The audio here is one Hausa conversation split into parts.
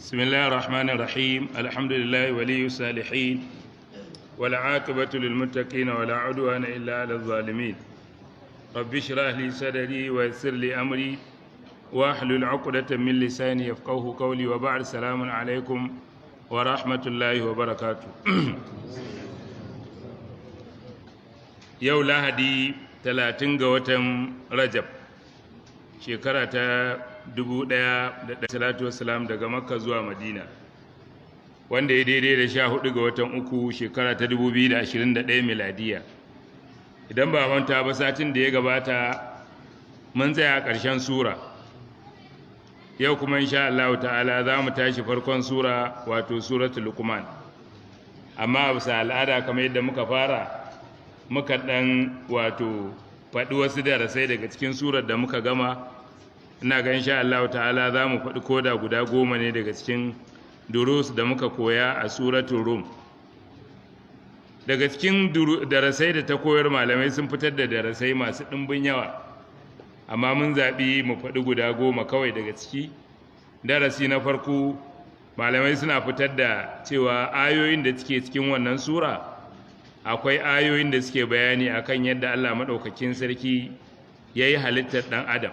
بسم الله الرحمن الرحيم. الحمد لله ولي الصالحين، والعاقبة للمتقين، ولا عدوان إلا على الظالمين. رب اشرح لي صدري ويسر لي أمري واحلل عقدة من لساني يفقه قولي. وبعد، السلام عليكم ورحمة الله وبركاته. Yau Lahadi 30 ga watan Rajab, shekara ta 1000 salatu wasalam daga Makka zuwa Madina, wanda ya daidai da 14 ga watan uku, shekara ta 2021 miladiya. Idan ba manta ba, satin da ya gabata mun tsaya a ƙarshen sura. Yau kuma, insha Allah ta'ala, za mu tashi farkon sura, wato Suratul Luqman. Amma bisa al'ada, kamar yadda muka fara, muka ɗan wato faɗi wasu darasai daga cikin surar da muka gama. Ina ga insha Allah ta'ala za mu faɗi koda guda 10 ne daga cikin durus da muka koya a Suratul Rum. Daga cikin darasai da ta koyar, malamai sun fitar da darasai masu ɗimbin yawa, amma mun zaɓi mu faɗi guda 10 kawai daga ciki. Darasi na farko, malamai suna fitar da cewa ayoyin da suke cikin wannan sura, akwai ayoyin da suke bayani akan yadda Allah Maɗaukakin Sarki ya yi halittar ɗan adam.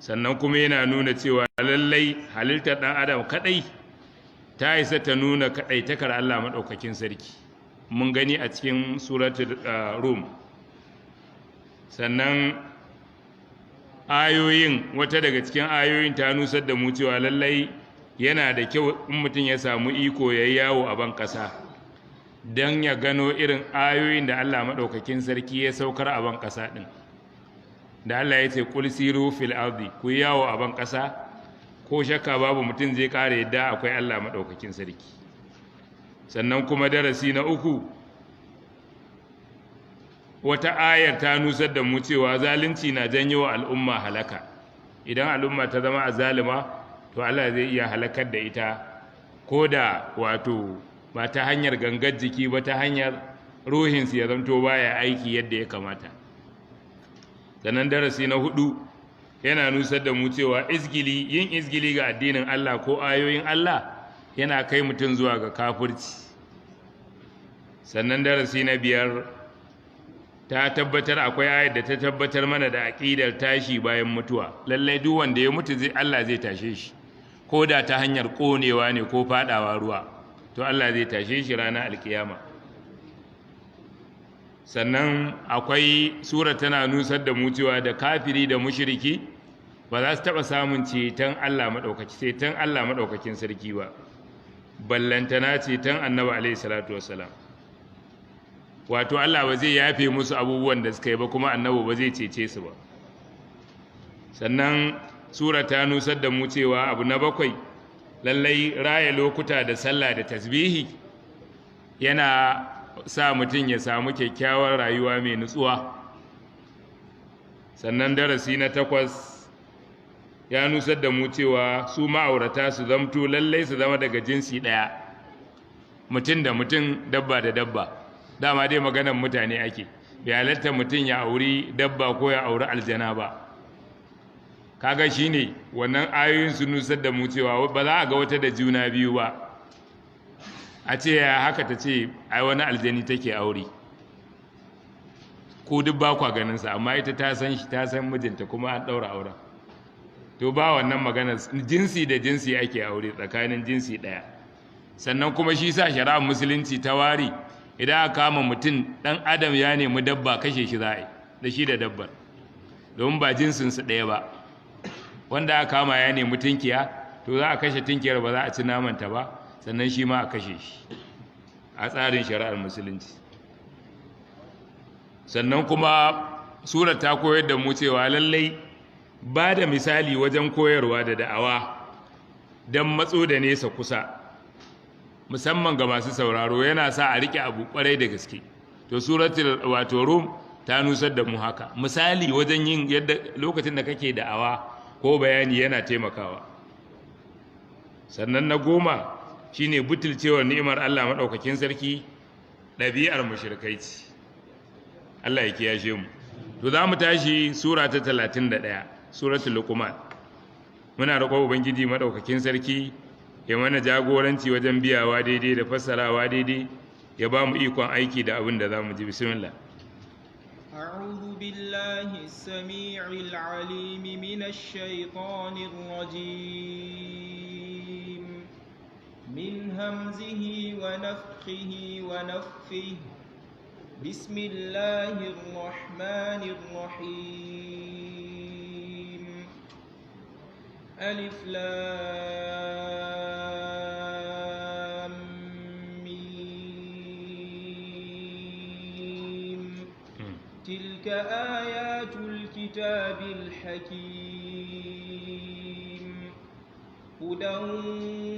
Sannan kuma yana nuna cewa lallai halittar ɗan adam kaɗai ta isa ta nuna kaɗaitakar Allah Maɗaukakin Sarki. Mun gani a cikin Suratul Rum. Sannan ayoyin, wata daga cikin ayoyin ta nusar da mu cewa lallai yana da kyau in mutum ya samu iko ya yi yawo a ban ƙasa don ya gano irin ayoyin da Allah Maɗaukakin Sarki ya saukar a ban ƙasa ɗin. Da Allah ya ce, "قل سيروا في الأرض", ku yawo a ban ƙasa, ko shakka babu mutum zai ƙara yadda akwai Allah Maɗaukakin Sarki. Sannan kuma darasi na uku, wata ayar ta nusar da mu cewa zalunci na janyo wa al'umma halaka. Idan al'umma ta zama azalima, to Allah zai iya halakar da ita, ko da wato ba ta hanyar gangar jiki ba, ta hanyar ruhinsu ya zamto baya aiki yadda ya kamata. Sannan darasi na hudu yana nusar da mu cewa izgili, yin izgili ga addinin Allah ko ayoyin Allah, yana kai mutum zuwa ga kafirci. Sannan darasi na biyar, ta tabbatar, akwai ayar da ta tabbatar mana da aƙidar tashi bayan mutuwa. Lallai duk wanda ya mutu zai Allah zai tashe shi, ko da ta hanyar ƙonewa ne ko faɗawa ruwa, to Allah zai tashe shi ranar alkiyama. Sannan akwai sura tana nusar da mu cewa da kafiri da mushriki ba za su taɓa samun ceton Allah maɗaukaki, ceton Allah Maɗaukakin Sarki ba, ballantana ceton Annabi alaihi salatu wassalam. Wato Allah ba zai yafe musu abubuwan da suka yi ba, kuma Annabi ba zai cece su ba. Sannan sura ta nusar da mu cewa, abu na bakwai, lallai raya lokuta da sallah da tasbihi yana sa mutum ya samu kyakkyawar rayuwa mai nutsuwa. Sannan darasi na takwas ya nusar da mu cewa su ma'aurata su zamto lallai su zama daga jinsi ɗaya, mutum da mutum, dabba da dabba. Dama dai maganar mutane ake. Bai halatta mutum ya auri dabba ko ya auri aljana ba. Kaga shine wannan ayoyin su nusar da mu cewa ba za a ga wata da juna biyu ba, a ce ya haka, ta ce ai wani aljani take aure. Ko duk ba kwa ganin sa, amma ita ta san shi, ta san mijinta, kuma an daura auren. To ba wannan magana, jinsi da jinsi ake aure, tsakanin jinsi ɗaya. Sannan kuma shi sa shari'ar Musulunci ta ware, idan aka kama mutum ɗan adam ya nemi dabba, kashe shi za a yi da shi da dabbar, domin ba jinsinsu ɗaya ba. Wanda aka kama ya nemi tinkiya, to za a kashe tinkiyar, ba za a ci namanta ba, sannan shi ma a kashe shi a tsarin shari'ar Musulunci. Sannan kuma sura ta koyar da mu cewa lallai ba da misali wajen koyarwa da da'awa don matso da nesa kusa, musamman ga masu sauraro, yana sa a riƙe abu ƙwarai da gaske. To Suratul wato Rum ta nusar da mu haka. Misali wajen yin yadda lokacin da kake da'awa ko bayani yana taimakawa. Sannan na 10 shine butulcewar ni'imar Allah Maɗaukakin Sarki ɗabi'ar mushrikai ce. Allah ya kiyashe mu. To za mu tashi sura ta 31, Suratul Luqman. Muna roƙon Ubangiji maɗaukakin sarki ya mana jagoranci wajen biyawa daidai da fassarawa daidai, ya ba mu ikon aiki da abin da za mu ji. Bismillah. أعوذ بالله السميع العليم من الشيطان الرجيم من همزه ونفخه ونفثه بسم الله الرحمن الرحيم ألف لام ميم تلك آيات الكتاب الحكيم هدى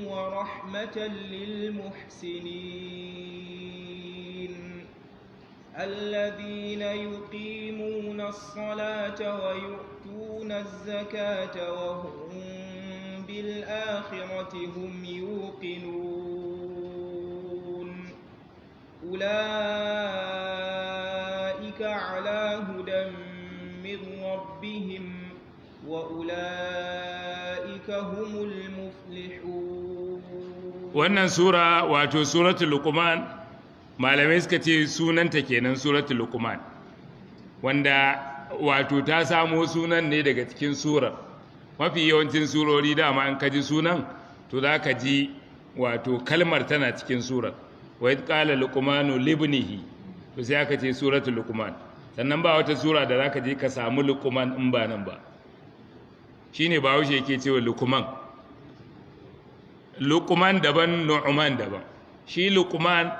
ورحمة للمحسنين الذين يقيمون الصلاة ويؤتون الزكاة وهم بالآخرة هم يوقنون أولئك على هدى من ربهم وأولئك هم المفلحون. Wannan sura, wato Suratul Luqman, malamai suka ce sunanta kenan Suratul Luqman, wanda wato ta samo sunan ne daga cikin surar. Mafi yawancin surori dama in ka ji sunan, to za ka ji wato kalmar tana cikin surar. Wa idh qala Luqmanu libnihi, to sai aka ce Suratul Luqman. Sannan ba wata sura da zaka je ka samu Luqman in ba nan ba. Shine Bahaushe yake cewa Luqman. Luqman daban, Nu'man daban. Shi Luqman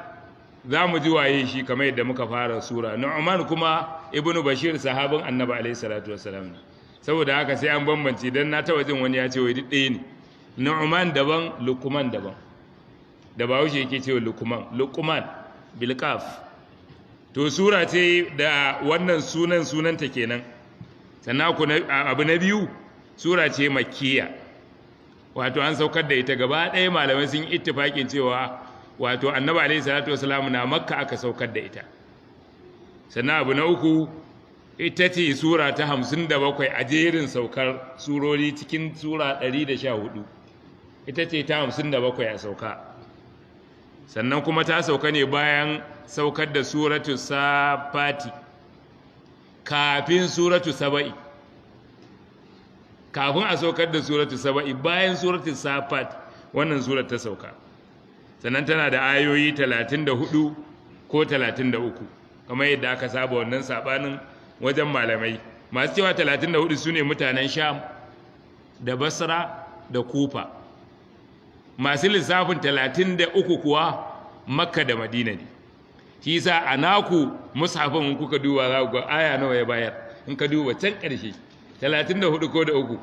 za mu ji waye shi kamar yadda muka fara sura. Nu'man kuma Ibnu Bashir, sahabin Annabi alaihi salatu wassalam ne. Saboda haka sai an bambance, dan na taba jin wani ya ce wai duk ɗaya ne. Nu'man daban, Luqman daban, da Bahaushe yake cewa Luqman, Luqman bilqaf. To sura ce da wannan sunan, sunanta kenan. Sannan abu na biyu, sura ce makkiya, wato an saukar da ita gaba ɗaya. Malamai sun yi ittifaƙin cewa wato Annabi alaihi salatu wasalam na Makka aka saukar da ita. Sannan abu na uku, ita ce sura ta 57 a jerin saukar surori. Cikin sura 114, ita ce ta 57 a sauka. Sannan kuma ta sauka ne bayan saukar da Suratu Safati, kafin Suratu Saba'i. Kafin a saukar da Suratu Saba'i, bayan Suratu Safat wannan surar ta sauka. Sannan tana da ayoyi 34 ko 33, kamar yadda aka saba wannan sabanin wajen malamai. Masu cewa 34 su ne mutanen Sham da Basra da Kufa. Masu lissafin 33 kuwa Makka da Madina ne. Shi yasa a naku mushafin in kuka duba za ku ga aya nawa ya bayar. In ka duba can ƙarshe, 34 ko da uku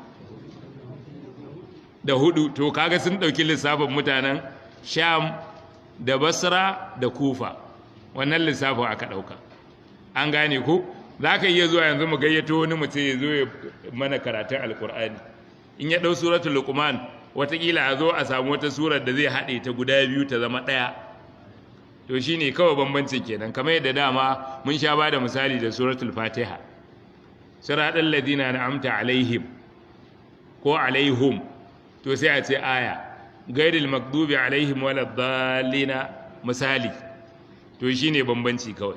da hudu. To kaga sun ɗauki lissafin mutanen Sham da Basra da Kufa, wannan lissafin aka ɗauka. An gane ko? Za ka iya zuwa yanzu mu gayyato wani mutum ya zo ya mana karatun Alkur'ani. In ya ɗau Suratul Luqman, watakila a zo a samu wata surar da zai haɗe ta guda biyu ta zama ɗaya. To shine kawai bambancin kenan. Kamar yadda dama mun sha ba da misali da Suratul Fatiha, siratal ladina an'amta alaihim ko alaihum, to sai a ce aya gairil maghdubi alaihim waladdallina, misali. To shine bambanci kawai.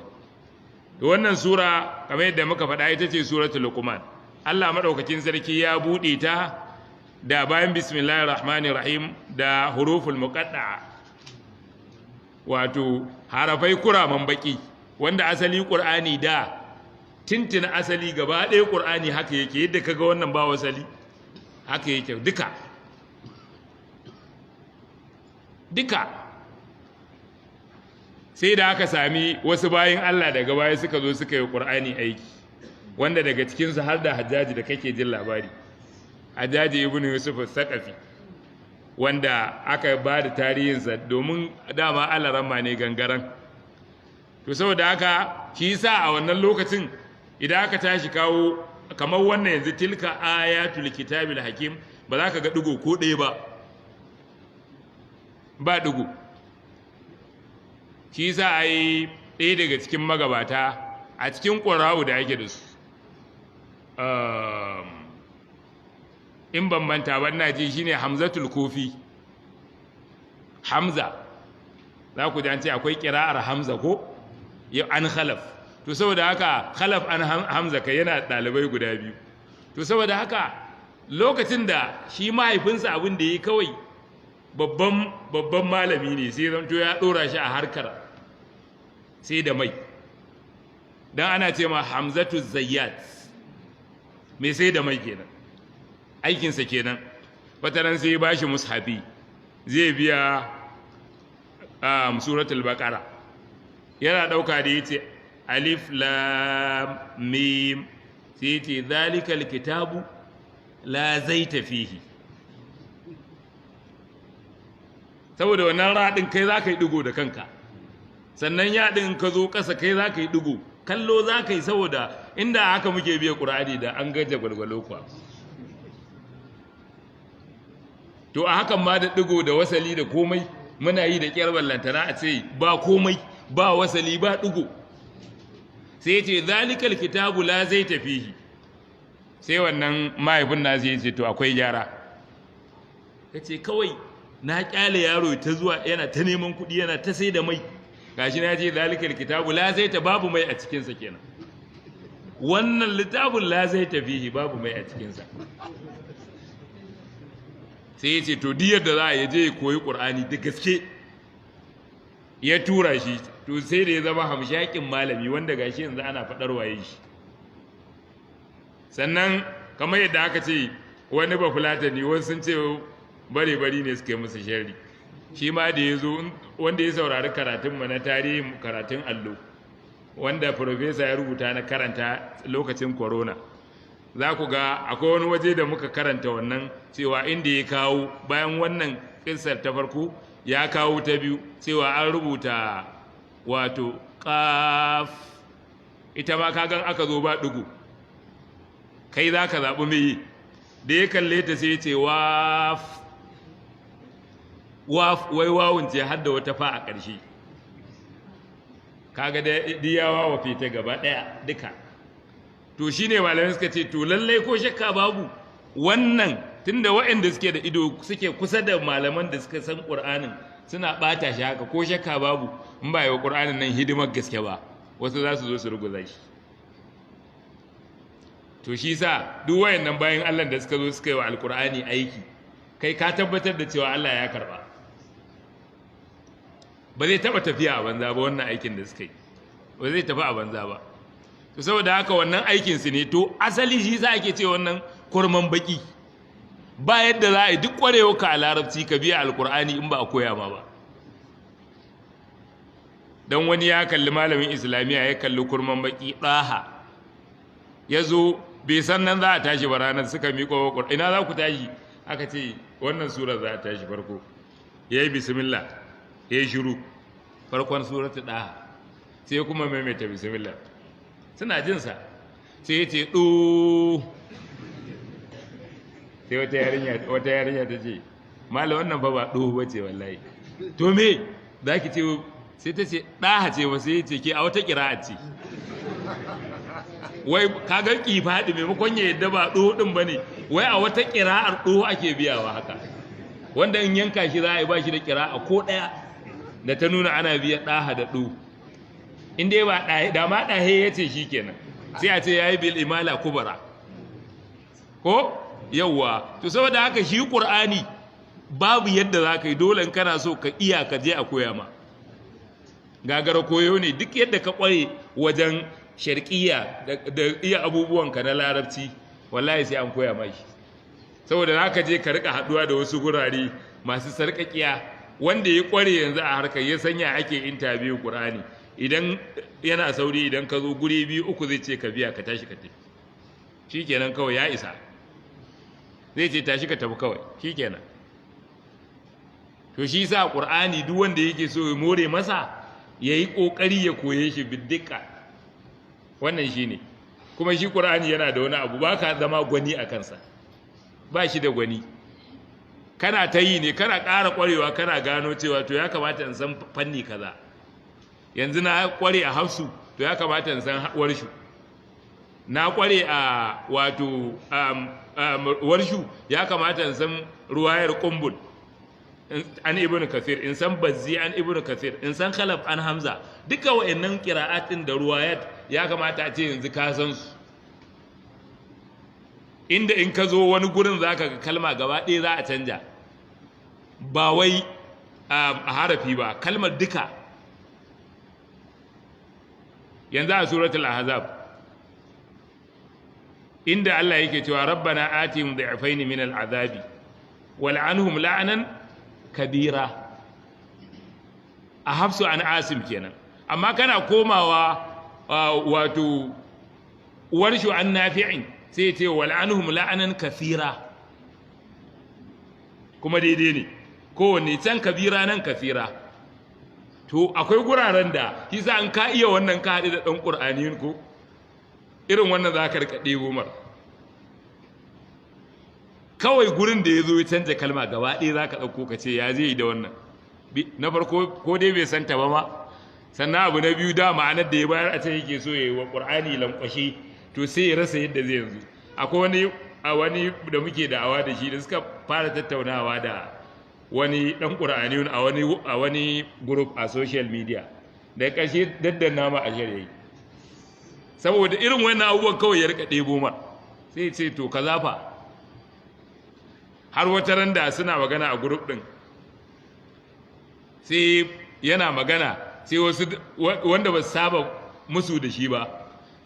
To wannan sura, kamar yadda muka faɗa, ita ce Suratul Luqman. Allah madaukakin sarki ya buɗe ta da bayan bismillahir rahmanir rahim da huruful muqaddaa, wato harafai kuraman baki, wanda asali Qur'ani da tintin asali gaba ɗaya Qur'ani haka yake. Yadda kaga wannan ba wasali, haka yake duka duka, sai da aka sami wasu bayin Allah daga baya suka zo suka yi Qur'ani aiki, wanda daga cikinsu har da Hajjaji da kake jin labari, Hajjaji ibn Yusuf al-Thaqafi, wanda aka ba da tarihinsa, domin dama alaramma ne gangaren. To saboda haka shi yasa a wannan lokacin idan aka tashi kawo kamar wannan yanzu, tilka ayatul kitabil hakim, ba za ka ga digo ko ɗaya ba, ba digo. Shi yasa ai ɗaya daga cikin magabata a cikin ƙura'u da ake da su, In ban manta ba, ina ji shine Hamzatul Kufi. Hamza, za ku ji an ce akwai kira'ar Hamza ko ya an Khalaf. To saboda haka Khalaf an Hamza kai yana ɗalibai guda biyu. To saboda haka lokacin da shi mahaifinsa abin da ya yi kawai, babban babban malami ne, sai zanto ya ɗora shi a harkar sai da mai, don ana ce ma Hamzatu Zayyat, mai sai da mai kenan, aikinsa kenan. Wata ran sai ya bashi mushafi zai biya suratul Baqara. Yana ɗauka da yace alif lam mim, sai yace zalikal kitabu la zaita fihi. Saboda wannan raɗin kai za ka yi ɗigo da kanka, sannan yaɗin ka zo ƙasa kai za ka yi ɗigo, kallo za ka yi. Saboda inda haka muke biya Ƙur'ani da an gaje gwalgwalo kuwa. To a hakan ma da ɗigo da wasali da komai muna yi da ƙyar, ballantana a ce ba komai, ba wasali, ba ɗigo. Sai ce zalikal kitabu la zai tafihi. Sai wannan mahaifin nasu ya ce to akwai gyara. Ya ce kawai na kyale yaro ta zuwa yana ta neman kuɗi, yana ta sai da mai, gashi na ce zalikal kitabu la zai ta, babu mai a cikinsa kenan. Wannan littafin la zai tafihi, babu mai a cikinsa. Sai ya ce to diyar da za a je ya koyi Ƙur'ani da gaske, ya tura shi. To sai da ya zama hamshakin malami, wanda gashi yanzu ana faɗar waye shi. Sannan kamar yadda aka ce wani ba Fulatani, wasu sun ce bare bari ne suka yi musu sharri, shi ma da ya zo, wanda ya saurari karatun mu na tarihin karatun allo wanda farfesa ya rubuta na karanta lokacin corona, za ku ga akwai wani waje da muka karanta wannan, cewa inda ya kawo bayan wannan kissar ta farko ya kawo ta biyu, cewa an rubuta wato ƙaf, ita ma kagan aka zo ba ɗigo, kai za ka zaɓi mai. Da ya kalle ta sai ya ce waf waf, wai wawun ce har da wata fa a ƙarshe. Kaga da diyawa wa fita gaba ɗaya duka. To shine malamai suka ce to lallai ko shakka babu wannan, tunda waɗanda suke da ido suke kusa da malaman da suka san Ƙur'anin suna ɓata shi haka, ko shakka babu in ba yi wa Ƙur'anin nan hidimar gaske ba, wasu za su zo su ruguza shi. To shi sa duk wayannan bayan Allah da suka zo suka yi wa Alƙur'ani aiki, kai ka tabbatar da cewa Allah ya karɓa, ba zai taɓa tafiya a banza ba. Wannan aikin da suka yi ba zai tafi a banza ba. To saboda haka wannan aikin su ne. To asali shi sa ake ce wannan kurman baki, ba yadda za a yi duk kwarewa ka a larabci ka biya Alkur'ani in ba a koya ma ba. Don wani ya kalli malamin islamiyya, ya kalli kurman baki ɗaha, ya zo bai san nan za a tashi ba. Ranar suka miƙo wa, ina za ku tashi? Aka ce wannan sura za a tashi farko. Ya yi bismillah, ya yi shiru, farkon suratu ɗaha. Sai kuma maimaita bismillah, suna jinsa. Sai ya ce ɗo, sai wata yarinya ta ce, "Malam, wannan fa ba ɗo ba ce wallahi." "To me za ki ce?" Sai ta ce ɗaha ce ba. Sai ya ce, "Ke, a wata ƙira'a ce." Wai kaga kifaɗi, maimakon ya yadda ba ɗo ɗin ba ne, wai a wata ƙira'ar ɗo ake biyawa haka, wanda in yanka shi za a yi, ba shi da ƙira'a ko ɗaya da ta nuna ana biya ɗaha da ɗo. In dai ba ɗahe da ma ɗahe ya ce shi kenan, sai a ce ya yi bil imala kubara ko yawwa. To saboda haka shi Ƙur'ani babu yadda za ka yi, dole in kana so ka iya ka je a koya ma. Gagara koyo ne. Duk yadda ka ƙware wajen sharƙiya da iya abubuwanka na larabci, wallahi sai an koya ma shi, saboda za ka je ka rika haɗuwa da wasu gurare masu sarƙaƙiya. Wanda ya ƙware yanzu a harkar, ya sanya ake interview Ƙur'ani, idan yana sauri, idan ka zo guri biyu uku zai ce ka biya ka tashi ka tafi, shikenan kawai ya isa. Zai ce tashi ka tafi kawai, shikenan. To shi sa Ƙur'ani duk wanda yake so ya more masa, ya yi ƙoƙari ya koye shi biddika. Wannan shi ne. Kuma shi Ƙur'ani yana da wani abu, ba ka zama gwani a kansa, ba shi da gwani. Kana ta yi ne, kana ƙara ƙwarewa, kana gano cewa to ya kamata in san fanni kaza. Yanzu na ƙware a Hafsu, to ya kamata in san Warshu. Na ƙware a wato warshu ya kamata in san ruwayar qumbul an ibnu kathir, in san bazzi an ibnu kathir, in san khalaf an hamza. Duka wa'annan qira'atin da ruwayat ya kamata a ce yanzu ka san su. Inda in ka zo wani gurin zaka ga kalma gaba ɗaya za a canja, ba wai a harafi ba, kalmar duka. Yanzu a suratul ahzab inda Allah yake cewa rabbana atihim dhi'fayn min al'azabi wal'anhum la'nan kabira, a hafsu an asim kenan. Amma kana komawa wato warshu an nafi'in sai ce wal'anhum la'nan kathira, kuma daidai ne kowanne, can kabira nan kathira. To akwai guraren da kisa an ka iya wannan ka haɗu da ɗan ƙur'aniyin ko irin wannan za ka riƙa ɗebo mar kawai gurin da ya zo ya canja kalma gaba ɗaya za ka ɗauko ka ce ya zai yi da wannan. Na farko ko dai bai santa ba ma, sannan abu na biyu da ma'anar da ya bayar a can yake so ya yi wa ƙur'ani lankwashe, to sai ya rasa yadda zai yanzu. Akwai wani a wani da muke da'awa da shi da suka fara tattaunawa da wani ɗan ƙur'aniyun a wani group a social media, da ƙarshe daddanna ma a shirya saboda irin wannan abubuwan kawai ya rika ɗebo mar, sai ce to kaza fa. Har wata ran da suna magana a group ɗin, sai yana magana, sai wasu wanda ba su saba musu da shi ba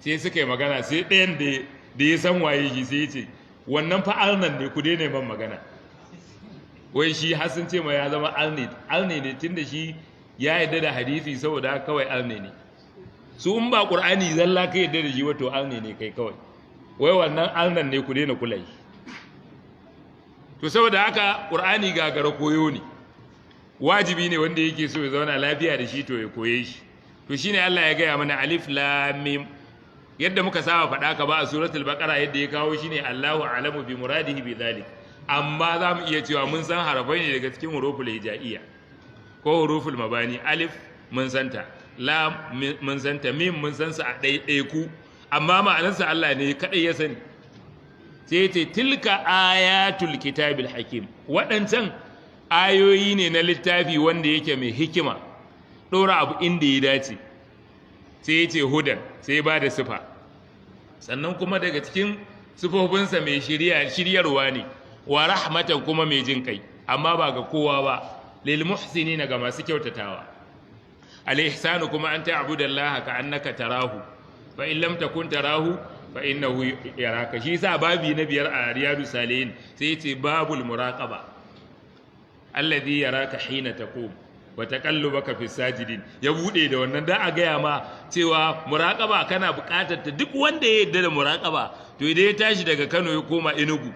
sai suka yi magana, sai ɗayan da ya san waye shi sai ya ce wannan fa arnan ne, ku daina man magana. Wai shi har sun ce ma ya zama arne, arne ne tunda shi ya yarda da hadisi, saboda kawai arne ne. Su in ba qur'ani zalla ka yarda da shi wato arne ne kai kawai, wai wannan arnan ne, ku daina kula shi. To saboda haka qur'ani gagara koyo ne, wajibi ne wanda yake so ya zauna lafiya da shi to ya koye shi. To shine Allah ya gaya mana alif lam mim, yadda muka saba faɗa ka ba a suratul baqara yadda ya kawo shine Allahu a'lamu bi muradihi bi dhalik. Amma za mu iya cewa mun san harafai ne daga cikin huruful hijaiya ko huruful mabani. Alif mun santa, lam mun santa, mim mun san sa a ɗaiɗaiku, amma ma'anarsa Allah ne kaɗai ya sani. Sai ce tilka ayatul kitabil hakim, waɗancan ayoyi ne na littafi wanda yake mai hikima, ɗora abu inda ya dace. Sai ya ce hudan, sai ba da sifa. Sannan kuma daga cikin sifofinsa mai shiryarwa ne, wa rahmatan kuma mai jin kai, amma ba ga kowa ba, lil muhsinina ga masu kyautatawa. Al ihsanu kuma an ta'budallaha ka annaka tarahu fa in lam takun tarahu fa innahu yaraka. Shi yasa babi na biyar a riyadu salihin sai yace babul muraqaba alladhi yaraka hina taqum wa taqallubaka fi sajidin. Ya bude da wannan da a gaya ma cewa muraqaba kana buƙatar ta. Duk wanda ya yarda da muraqaba to idan ya tashi daga Kano ya koma Enugu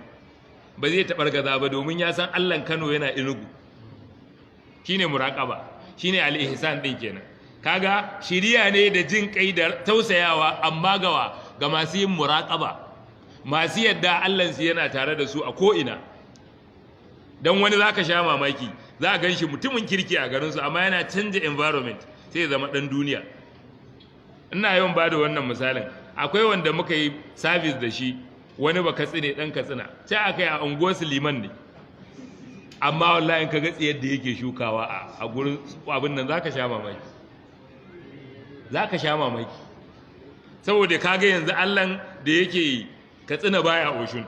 ba zai taɓar gaza ba, domin ya san Allahn Kano yana Enugu. Shine muraqaba, shine al-ihsan din kenan. Kaga shiriya ne da jin kai da tausayawa, amma gawa ga masu yin muraqaba, masu yadda Allah su yana tare da su a ko ina. Dan wani zaka sha mamaki, za a gan shi mutumin kirki a garin su, amma yana canja environment sai ya zama dan duniya. Ina yawan bada wannan misalin. Akwai wanda muka yi service da shi, wani ba katsine dan katsina, sai aka yi a unguwar liman ne, amma wallahi in ka ga tsiyar da yake shukawa a gurin abin nan zaka sha mamaki, zaka sha mamaki. Saboda kaga yanzu Allahn da yake katsina baya oshun,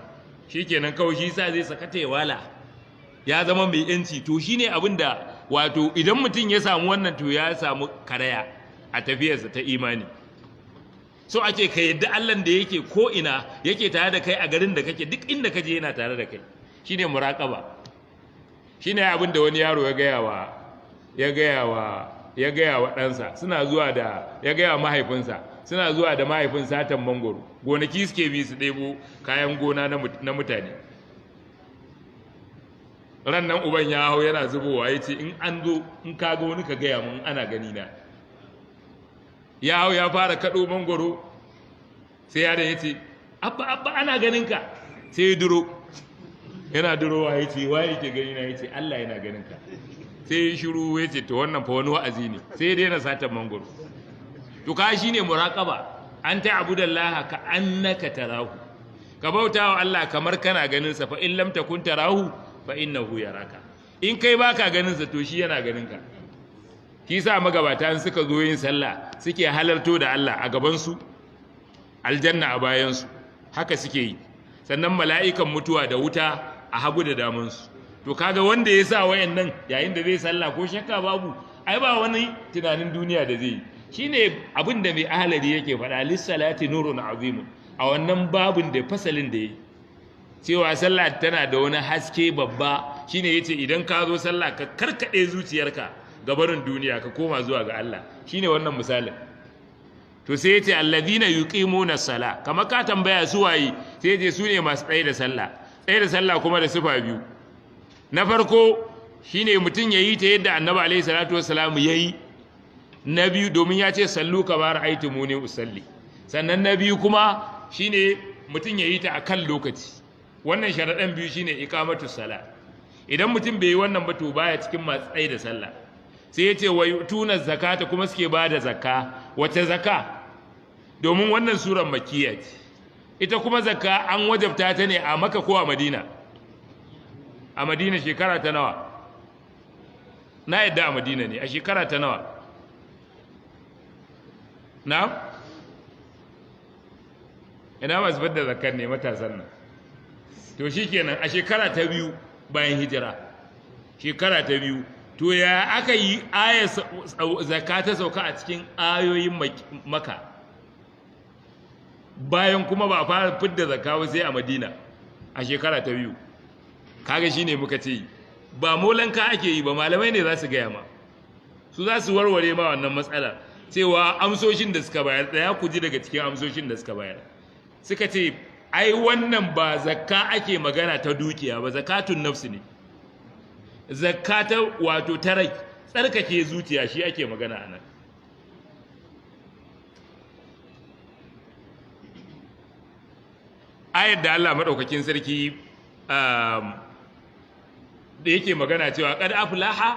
shikenan kawai shi sa zai sakata ya wala, ya zama mai yanci. To shine abin da wato idan mutum ya samu wannan to ya samu karaya a tafiyarsa ta imani. So ake ka yadda Allahn da yake ko ina yake tare da kai a garin da kake, duk inda kaje yana tare da kai. Shine muraqaba, shine abin da wani yaro ya gaya wa ya gaya wa ya gaya wa ɗansa, suna zuwa da ya gaya wa mahaifinsa, suna zuwa da mahaifin satan mangoro, gonaki suke bi su ɗebo kayan gona na mutane. Ran nan uban ya hau yana zubowa, ya ce in an zo in ka ga wani ka gaya mun ana gani na. Ya hau ya fara kaɗo mangoro, sai yaron ya ce abba abba ana ganin ka. Sai ya duro, yana durowa ya ce waye yake gani na? Ya ce Allah yana ganin ka. Sai ya shiru ya ce to wannan fa wani wa'azi ne. Sai ya daina satan mangoro. To ka shine muraqaba, an ta'budallaha ka annaka tarahu, Ka bauta wa Allah kamar kana ganin sa, fa in lam takun tarahu fa innahu yaraka. In kai baka ganin sa, to shi yana ganin ka. Shi sa magabata in suka zo yin sallah suke halarto da Allah a gaban su, aljanna a bayan su, haka suke yi. Sannan mala'ikan mutuwa da wuta a hagu da daman su. To kaga wanda ya sa wayannan yayin da zai sallah, ko shakka babu, ai ba wani tunanin duniya da zai yi. Shine abin da mai ahalari yake faɗa, lissalati nurun azimun, a wannan babin da fasalin da yayi cewa sallah tana da wani haske babba. Shine yace idan ka zo sallah ka karkade zuciyarka ga barin duniya, ka koma zuwa ga Allah. Shine wannan misalin. To sai yace alladhina yuqimuna sala, kamar ka tambaya su waye, sai yace su ne masu tsaye da sallah. Tsaye da sallah kuma da sifa biyu. Na farko shine mutum yayi ta yadda Annabi alaihi salatu wassalam yayi. Na biyu, domin ya ce sallu kama ra'aytumuni usalli. Sannan na biyu kuma shine mutum yayi ta akan lokaci. Wannan sharaɗan biyu shine iqamatu sala. Idan mutum bai yi wannan ba, to baya cikin masu tsaye da sallah. Sai ya ce wa yu'tuna zakata, kuma suke ba da zakka. Wace zakka? Domin wannan surar makkiya ce, ita kuma zakka an wajabta ta ne a Makka ko a Madina? A Madina. Shekara ta nawa? Na yadda a Madina ne. A shekara ta nawa? Na ina masu fadda zakkar ne matasan nan? To shikenan, a shekara ta biyu bayan hijira, shekara ta biyu. To ya aka yi aya zakka ta sauka a cikin ayoyin Maka, bayan kuma ba a fara fidda zakka ba sai a Madina a shekara ta biyu? Kaga shine muka ce ba molanka ake yi ba, malamai ne za su gaya ma, su za su warware ma wannan matsala. Cewa amsoshin da suka bayar, tsaya ku ji daga cikin amsoshin da suka bayar, suka ce ai wannan ba zakka ake magana ta dukiya ba, zakatun nafsi ne, zakka ta wato ta rai, tsarkake zuciya shi ake magana anan. Ayar da Allah madaukakin sarki da yake magana cewa qad aflaha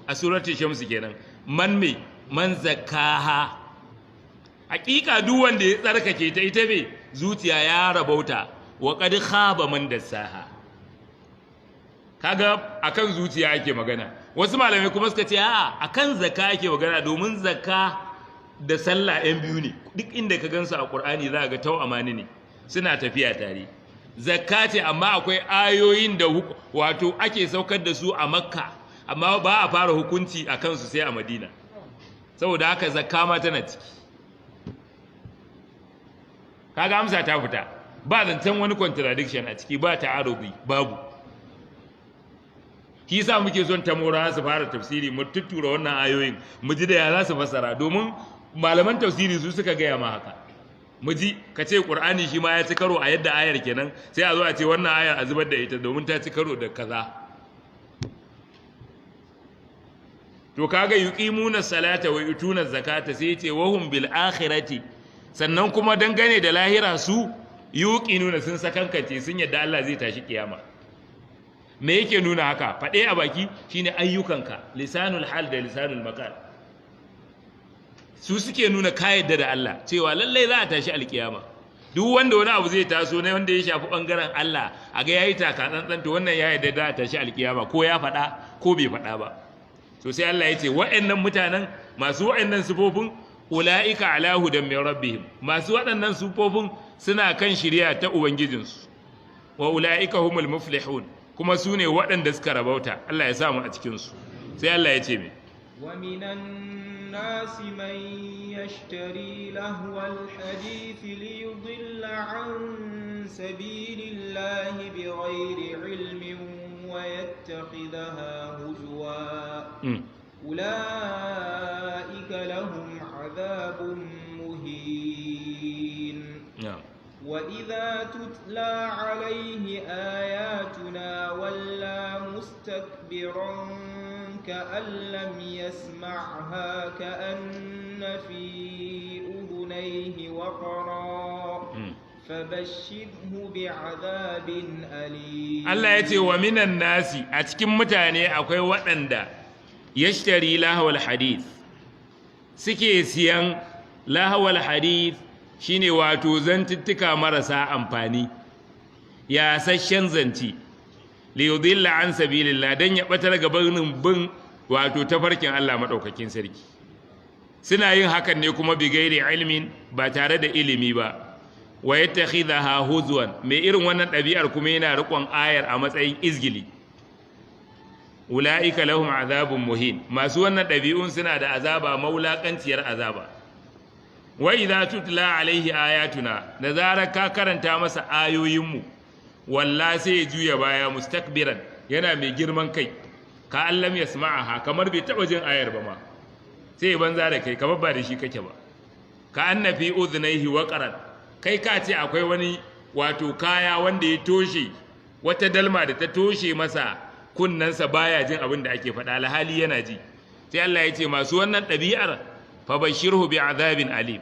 a suratul Shams kenan, man me man zakkaha, hakika duk wanda ya tsarkake ta, ita me zuciya, ya rabauta. Wa qad khaba man dassaha. Kaga akan zuciya ake magana. Wasu malamai kuma suka ce a'a, akan zakka ake magana, domin zakka da sallah yan biyu ne. Duk inda ka gansu a Qur'ani za ga tau amani ne, suna tafiya tare. Zakka ce, amma akwai ayoyin da wato ake saukar da su a Makka, amma ba a fara hukunci a kansu sai a Madina. Saboda haka zakka ma tana ciki. Kaga amsa ta fita, ba zancen wani contradiction a ciki, ba ta'arudi, babu. Shi yasa muke son tamora su fara tafsiri, mu tuttura wannan ayoyin, mu ji da ya za su fassara, domin malaman tafsiri su suka gaya ma haka. Mu ji ka ce Qur'ani shi ma ya ci karo a yadda ayar kenan, sai a zo a ce wannan ayar a zubar da ita domin ta ci karo da kaza. To kaga yuqimuna salata wa yutuna zakata, sai yace wahum bil akhirati, sannan kuma dangane da lahira su yuqinuna, sun sakankance, sun yadda Allah zai tashi kiyama. Me yake nuna haka? Faɗe a baki shine ayyukanka, lisanul hal da lisanul maqal, su suke nuna ka yadda da Allah cewa lallai za a tashi alkiyama. Duk wanda wani abu zai taso ne wanda ya shafi bangaren Allah, a ga yayi taka tsantsan, to wannan ya yadda za a tashi alkiyama, ko ya faɗa ko bai faɗa ba. To sai Allah ya ce wa'annan mutanen masu wa'annan sifofin, ulaika ala hudan min rabbihim, masu waɗannan sifofin suna kan shiriya ta ubangijinsu, wa ulaika humul muflihun, kuma su ne waɗanda suka rabauta. Allah ya sa mu a cikinsu. Sai Allah ya ce mai ومن الناس من يشتري لهو الحديث ليضل عن سبيل الله بغير علم ويتخذها هزوا أولئك لهم عذاب مهين. وإذا تتلى عليه آياتنا ولى مستكبرا كأن لم يسمعها كأن في أذنيه وقرا فبشره بعذاب أليم. Allah ya ce wa minan nasi, a cikin mutane akwai waɗanda yashtari lahawal hadith, suke siyan lahawal hadith, shine wato zantuttuka marasa amfani. Ya sashen zanci li yudilla an sabilillah, dan ya batar gabanin bin wato tafarkin Allah madaukakin sarki. Suna yin hakan ne kuma bigairi ilmin, ba tare da ilimi ba. Wa yattakhidha huzwan, mai irin wannan ɗabi'ar kuma yana riƙon ayar a matsayin izgili. Ula'ika lahum azabun muhin, masu wannan ɗabi'un suna da azaba, maulakanciyar azaba. Wa idza tutla alaihi ayatuna, da zarar ka karanta masa ayoyinmu, walla, sai ya juya baya, mustakbiran, yana mai girman kai, ka allam yasma'aha, kamar bai taba jin ayar ba ma. Sai ya banza da kai kamar ba da shi kake ba. Ka anna fi udhnayhi waqran, kai ka ce akwai wani wato kaya wanda ya toshe, wata dalma da ta toshe masa kunnensa, baya jin abin da ake faɗa, alhali yana ji. Sai Allah ya ce masu wannan ɗabi'ar, fa bashirhu bi azabin alim,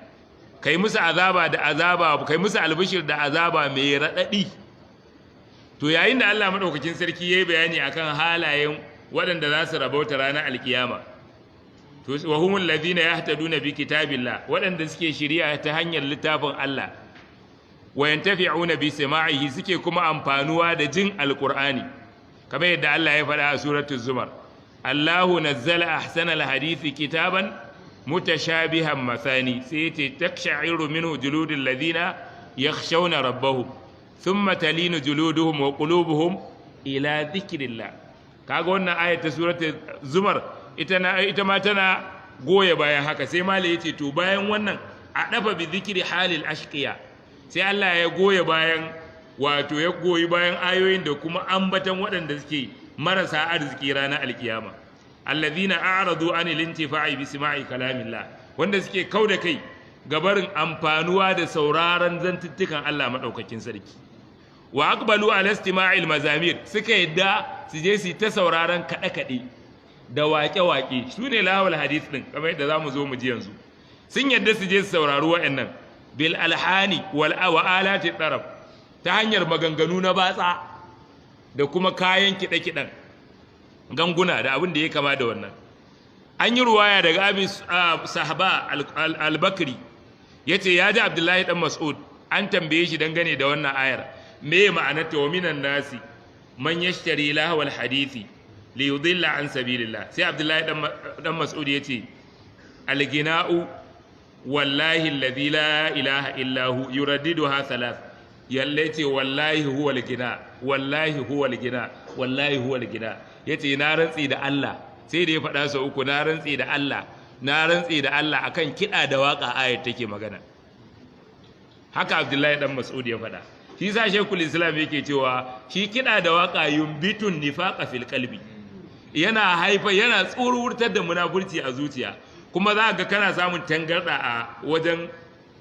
kai musu azaba da azaba, kai musu albishir da azaba mai raɗaɗi. To yayin da Allah madaukakin sarki yayi bayani akan halayen waɗanda za su rabauta ranar alkiyama, to wa humul ladina yahtaduna bi kitabillah, waɗanda suke shiriya ta hanyar littafin Allah, wa yantafi'una bi sama'ihi, suke kuma amfanuwa da jin alqur'ani, kamar yadda Allah ya faɗa a suratul Zumar: Allahu nazzala ahsanal hadithi kitaban mutashabihan mathani, sai yace taksha'iru minhu juludul ladina yakhshawna rabbahum thumma talinu juluduhum wa qulubuhum ila dhikrillah. Kaga wannan ayat ta suratul Zumar ita na ita ma tana goye bayan haka. Sai malai yace, to bayan wannan a dafa bi dhikri halil ashqiya, sai Allah ya goye bayan, wato ya goyi bayan ayoyin da kuma ambatan waɗanda suke marasa arziki ranar alkiyama, alladhina a'radu anil intifa'i bi sima'i kalamillah, wanda suke kauda kai gabarin amfanuwa da sauraron zantuttukan Allah madaukakin sarki, wa aqbalu ala istima'il mazamir, suka yadda su je su ta sauraron kaɗe-kaɗe da waƙe-waƙe. Su ne lahawal hadith ɗin, kamar yadda za mu zo mu ji yanzu. Sun yadda su je su saurari wa'annan bil alhani wal wa alati tarab, ta hanyar maganganu na batsa da kuma kayan kiɗe-kiɗen ganguna da abin da ya kama da wannan. An yi ruwaya daga Abi Sahaba Al-Bakri, ya ce ya ji Abdullahi dan Mas'ud an tambaye shi dangane da wannan ayar, me ma'anarta, wa minan nasi man yashtari lahwal hadithi li yudilla an sabilillah. Sai Abdullahi dan Mas'ud ya ce, algina'u, wallahi alladhi la ilaha illa hu, yuraddiduha thalath. Yalle ce, wallahi huwa algina, wallahi huwa algina, wallahi huwa algina. Yace na rantsi da Allah, sai da ya faɗa sau uku, na rantsi da Allah, na rantsi da Allah, akan kiɗa da waka ayat take magana. Haka Abdullahi dan Mas'ud ya faɗa. Shi sa Shekul Islam yake cewa shi kiɗa da waka yumbitun nifaqa fil qalbi, yana haifa, yana tsururtar da munafurci a zuciya, kuma za ga kana samun tangarda a wajen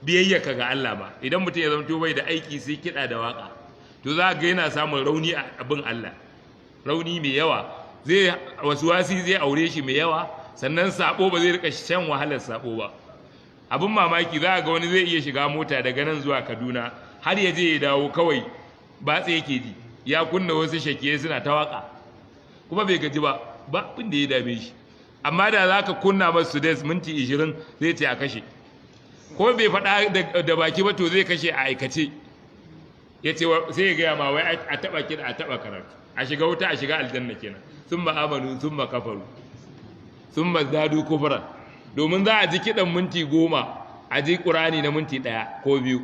biyayyaka ga Allah ba. Idan mutum ya zamto bai da aiki sai kiɗa da waka, to za ga yana samun rauni a abin Allah, rauni mai yawa, zai wasi zai aure shi mai yawa. Sannan sabo ba zai rika shan wahalar sabo ba. Abin mamaki, za ga wani zai iya shiga mota daga nan zuwa Kaduna har ya je ya dawo, kawai batsa yake ji, ya kunna wasu shakiye suna ta waka, kuma bai gaji ba, ba abin da ya dame shi. Amma da za ka kunna masu Sudais minti 20, zai ce a kashe. Ko bai faɗa da baki ba, to zai kashe a aikace. Ya ce sai ya gaya ma wai a taɓa kiɗa a taɓa karatu, a shiga wuta a shiga aljanna kenan. Sun amanu sun kafaru sun zadu kufran. Domin za a ji kiɗan minti 10, a ji ƙurani na minti 1 ko 2.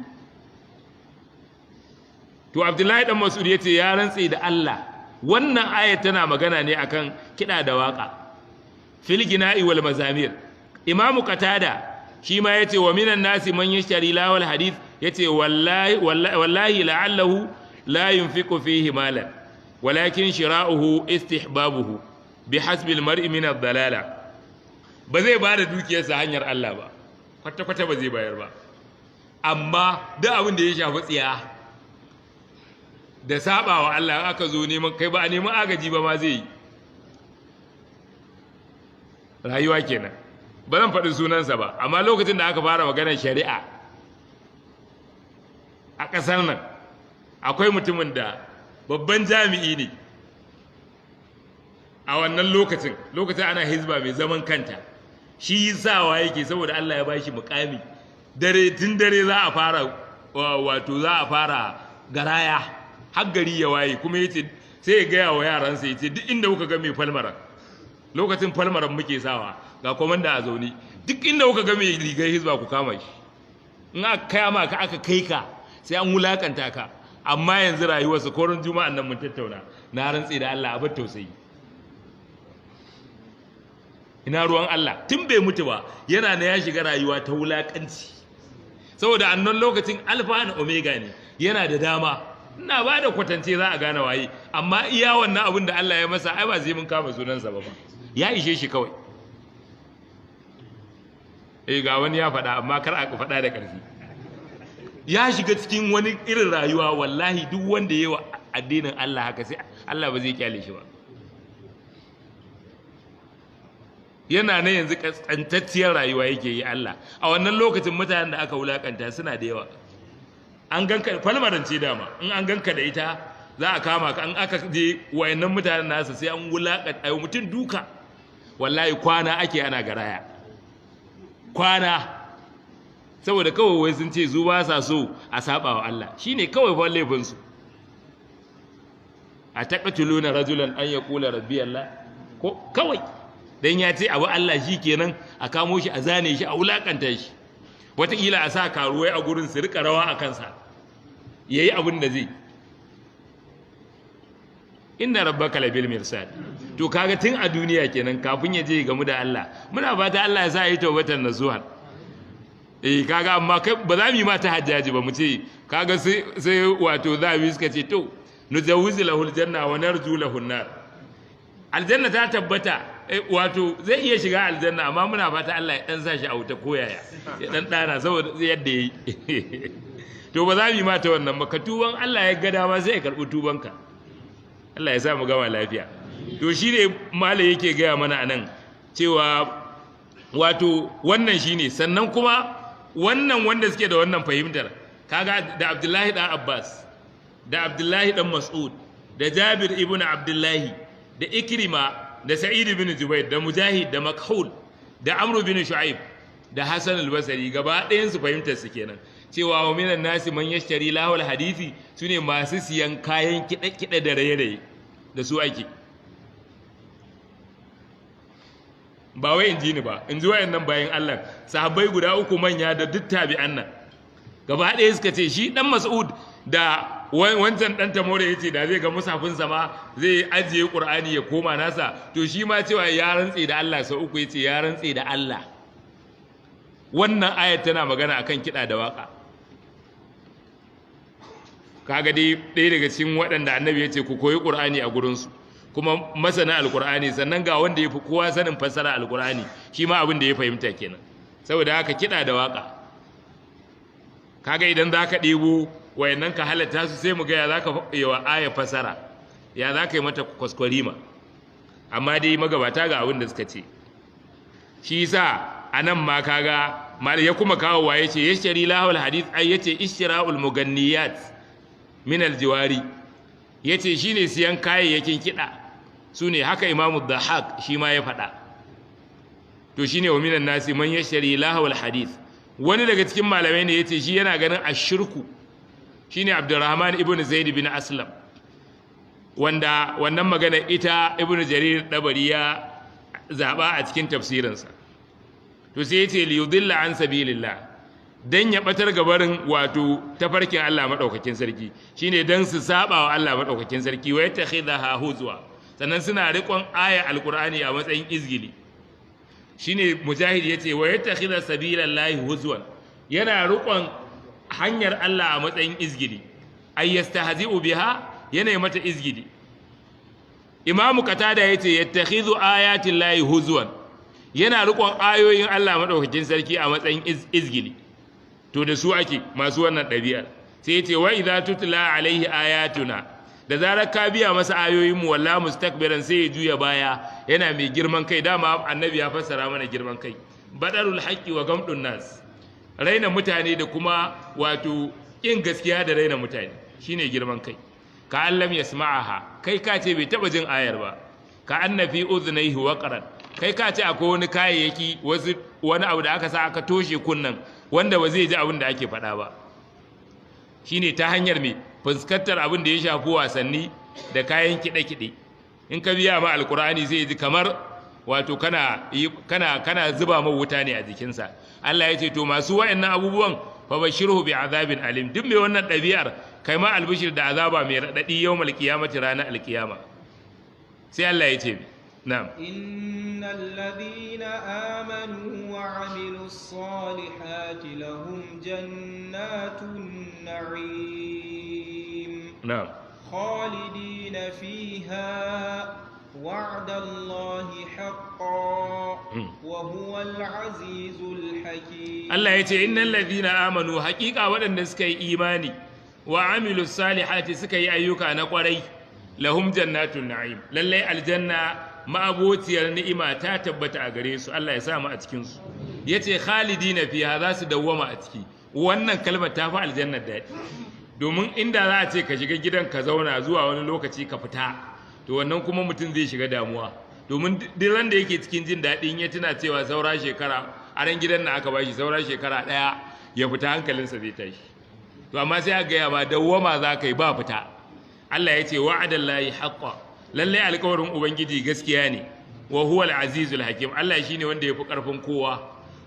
To Abdullahi dan Mas'ud ya ce ya rantse da Allah, wannan ayat tana magana ne akan kiɗa da waƙa, fil gina'i wal mazamir. Imamu Qatada shi ma yace, wa minan nasi man yashtari lawal hadith, yace wallahi wallahi la'allahu la yunfiqu fihi malan, walakin shira'uhu istihbabuhu bihasbi al-mar'i min ad-dalala. Ba zai bada dukiyarsa hanyar Allah ba, kwata kwata ba zai bayar ba, amma duk abin da ya shafi tsiya da sabawa Allah, aka zo neman kai ba a neman agaji ba ma zai yi. Rayuwa kenan. Ba zan faɗi sunansa ba, amma lokacin da aka fara maganar shari'a a ƙasar nan, akwai mutumin da babban jami'i ne a wannan lokacin, lokacin ana hizba mai zaman kanta. Shi sawa yake saboda Allah ya bashi mukami, dare tun dare za a fara, wato za a fara garaya. Har gari ya waye kuma yace sai ya gaya wa yaransa, yace duk inda kuka ga mai falmara, lokacin falmaran muke sawa, ga komanda a zaune, duk inda kuka ga mai rigar hizba ku kama shi. In aka kama ka aka kai ka, sai an wulakanta ka. Amma yanzu rayuwarsa, korin juma'an nan mun tattauna, na rantse da Allah abar tausayi. Ina ruwan Allah? Tun bai mutu ba yana na ya shiga rayuwa ta wulakanci, saboda annan lokacin alfa and omega ne, yana da dama. Ina ba da kwatance za a gane waye, amma iya wannan abin da Allah ya masa, ai ba sai mun kama sunansa ba, ya ishe shi kawai. Eh, ga wani ya faɗa, amma kar a faɗa da ƙarfi. Ya shiga cikin wani irin rayuwa. Wallahi duk wanda ya yi wa addinin Allah haka, sai Allah ba zai kyale shi ba. Yana na yanzu kaskantacciyar rayuwa yake yi. Allah, a wannan lokacin mutanen da aka wulakanta suna da yawa. An ganka falmarance dama, in an ganka da ita za a kama ka. An aka je wayannan mutanen nasa, sai an wulakanta ayi mutum duka. Wallahi kwana ake ana garaya kwana, saboda kawai wai sun ce su ba sa so a saba wa Allah. Shine kawai fa laifin su. A taqtuluna rajulan an yaqula rabbi Allah, ko kawai dan ya ce abu Allah, shi kenan a kamo shi, a zane shi, a wulakanta shi, wataƙila a sa karuwai a gurin su rika rawa a kansa, ya yi abin da zai. Inna rabbaka labil mirsad. To kaga tun a duniya kenan, kafin ya je ya gamu da Allah. Muna fata Allah ya sa yi tawbatan nasuha. Eh, kaga amma kai ba za mu yi ma ta Hajjaji ba, mu ce kaga sai sai wato za mu suka ce to nuzawizu lahul janna wa narju lahun nar. Aljanna ta tabbata, wato zai iya shiga aljanna, amma muna fata Allah ya dan sa shi a wuta koyaya ya dan dana saboda yadda yayi. To ba za mu yi mata wannan ba. Ka tuban, Allah ya ga dama sai ya karbi tubanka. Allah ya sa mu gama lafiya. To shine malai yake gaya mana anan cewa wato wannan shine. Sannan kuma wannan wanda suke da wannan fahimtar, kaga da Abdullahi dan Abbas, da Abdullahi dan Mas'ud, da Jabir ibn Abdullahi, da Ikrima, da Sa'id ibn Jubair, da Mujahid, da Makhul, da Amr bin Shu'aib, da Hassan al-Basri, gaba ɗayan su fahimtar su kenan cewa wa minan nasi man yashtari lahul hadisi, sune masu siyan kayan kiɗe-kiɗe da raye-raye, da su ake. Ba wai in ji ni ba, in ji wayannan bayan Allah, sahabbai guda uku manya da duk tabi'an nan gaba ɗaya suka ce shi dan Mas'ud da wancan dan Tamore yace da zai ga musafin sama zai ajiye Qur'ani ya koma nasa. To shi ma cewa ya rantse da Allah sau uku, yace ya rantse da Allah wannan ayat tana magana akan kiɗa da waka. Kaga dai ɗaya daga cikin waɗanda annabi yace ku koyi Qur'ani a gurinsu, kuma masana alkur'ani, sannan ga wanda ya fi kowa sanin fassara alkur'ani, shi ma abin da ya fahimta kenan. Saboda haka kiɗa da waƙa, kaga idan za ka ɗebo wayannan ka halatta su, sai mu ga ya za ka yi wa aya fassara, ya za ka yi mata kwaskwarima. Amma dai magabata ga abin da suka ce. Shi yasa a nan ma kaga mal ya kuma kawo wa yace yashtari lahul hadith, ay yace ishtira'ul muganniyat min aljiwari, yace shine siyan kayayyakin kiɗa su ne. Haka Imamu Dhahak shi ma ya faɗa. To shine wa minan nasi man yashtari lahawal hadith. Wani daga cikin malamai ne yace shi yana ganin ashirku, shine Abdurrahman ibn Zaid bin Aslam, wanda wannan magana ita Ibn Jarir Dabari ya zaba a cikin tafsirinsa. To sai yace li yudilla an sabilillah, dan ya batar gabarin wato tafarkin Allah madaukakin sarki, shine dan su saba wa Allah madaukakin sarki, wa yattakhidha huzwa, sannan suna riƙon aya alqur'ani a matsayin izgili. Shine Mujahid yace wa yattakhidha sabilallahi huzwan, yana riƙon hanyar Allah a matsayin izgili, ay yastahzi'u biha, yana mata izgili. Imam Qatada yace yattakhidhu ayati llahi huzwan, yana riƙon ayoyin Allah madaukakin sarki a matsayin izgili. To da su ake masu wannan ɗabi'ar. Sai yace wa idza tutla alaihi ayatuna, da zarar ka biya masa ayoyin mu, walla mustakbiran, sai ya juya baya yana mai girman kai. Dama annabi ya fassara mana girman kai, badarul haqqi wa gamdun nas, raina mutane da kuma wato kin gaskiya da raina mutane shine girman kai. Ka allam yasma'aha, kai ka ce bai taba jin ayar ba. Ka anna fi udhnayhi waqran, kai ka ce akwai wani kayayyaki, wasu wani abu da aka sa aka toshe kunnan, wanda ba zai ji abin da ake faɗa ba. Shine ta hanyar mai fuskantar abin da ya shafi wasanni da kayan kiɗe-kiɗe. In ka biya ma alkur'ani zai ji kamar wato kana kana kana zuba ma wuta ne a jikinsa. Allah ya ce to masu wayannan abubuwan fa bashirhu bi azabin alim, duk mai wannan ɗabi'ar kai ma albishir da azaba mai raɗaɗi yawmal qiyamati, ranar alkiyama. Sai Allah ya ce na'am. Innal ladhina amanu wa amilus salihati lahum jannatun na'im. Na'am. Khalidina fiha wa'da Allahi haqqan wa huwa al-azizul hakim. Allah ya ce innal ladhina amanu, haqiqa waɗanda suka yi imani, wa amilu salihati, suka yi ayyuka na kwarai, lahum jannatun na'im, lallai aljanna ma'abociyar ni'ima ta tabbata a gare su. Allah ya sa mu a cikin su. Yace khalidina fiha, za su dawwama a ciki. Wannan kalmar ta fi aljannar daɗi, domin inda za a ce ka shiga gidan ka zauna zuwa wani lokaci ka fita, to wannan kuma mutum zai shiga damuwa, domin duk ran da yake cikin jin daɗi, in ya tuna cewa saura shekara a ran gidan na aka bashi saura shekara ɗaya ya fita, hankalinsa zai tashi. To amma sai aka gaya ma dawwama za ka yi ba fita. Allah ya ce wa'adallahi haqqa, lallai alƙawarin ubangiji gaskiya ne, wa huwa al-azizul hakim. Allah shine wanda ya fi ƙarfin kowa,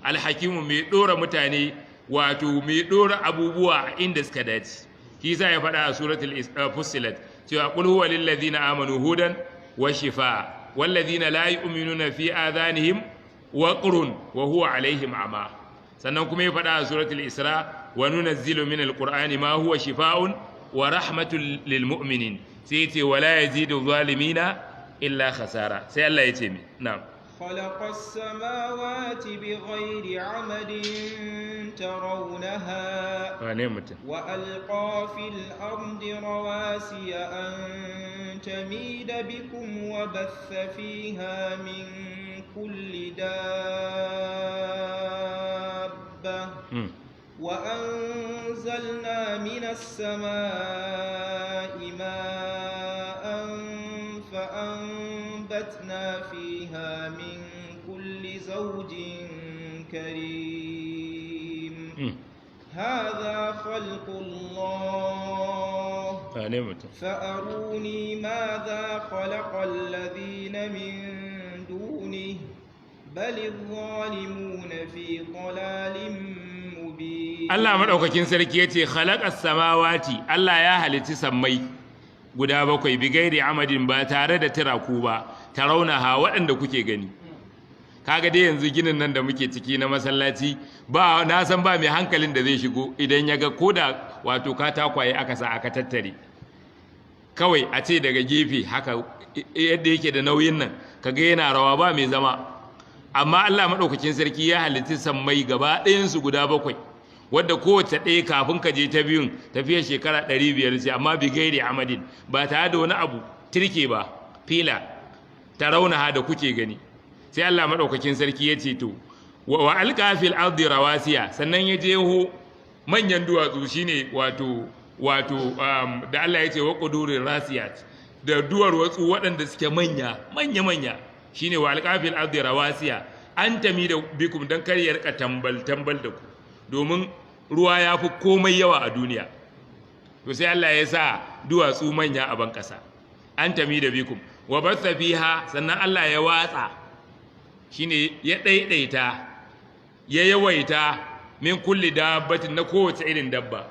al-hakimu, mai dora mutane, wato mai dora abubuwa a inda suka dace. Shi yasa ya faɗa a suratul Fussilat cewa qul huwa lil ladzina amanu hudan wa shifaa wal ladzina la yu'minuna fi adhanihim waqrun wa huwa alaihim ama. Sannan kuma ya faɗa a suratul Isra wa nunazzilu min alqur'ani ma huwa shifaa'un wa rahmatul lil mu'minin. Sai yace wala yazidu zalimina illa khasara. Sai Allah ya ce mi? Na'am. خلق السماوات بغير عمد ترونها Wane mutum! وألقى في الأرض رواسي أن تميد بكم وبث فيها من كل دابة وأنزلنا من السماء ماء فأنبتنا فيها من كل زوج كريم. هذا خلق الله، Wane mutum! فأروني ماذا خلق الذين من دونه، بل الظالمون في ضلال مبين. Allah madaukakin sarki yace khalaqas samawati, Allah ya halicci sammai guda bakwai, bigairi amadin, ba tare da tiraku ba, tarawnaha, waɗanda kuke gani. Kaga dai yanzu ginin nan da muke ciki na masallaci, ba na san ba mai hankalin da zai shigo idan ya ga koda wato katakwaye aka sa aka tattare kawai, a ce daga gefe haka yadda yake da nauyin nan, kaga yana rawa, ba mai zama. Amma Allah maɗaukakin sarki ya halitta sammai gaba ɗayansu guda bakwai, wadda kowace ɗaya kafin ka je ta biyun tafiyar shekara 500 ce, amma bi gairi amadin, ba tare da wani abu tirke ba, fila, tarawnaha, da kuke gani. Sai Allah maɗaukakin sarki ya ce to wa alqa fil ardi rawasiya, sannan ya jeho manyan duwatsu, shine wato da Allah ya ce wa qudurir rasiyat, da duwar watsu waɗanda suke manya manya manya, shine wa alqa fil ardi rawasiya an tami da bikum, dan kar ya rika tambal tambal da ku, domin ruwa ya fi komai yawa a duniya. To sai Allah ya sa duwatsu manya a ban ƙasa, an tami da bikum, wa batha fiha, sannan Allah ya watsa, shine ya ɗaiɗaita, ya yawaita, min kulli dabbatin, na kowace irin dabba.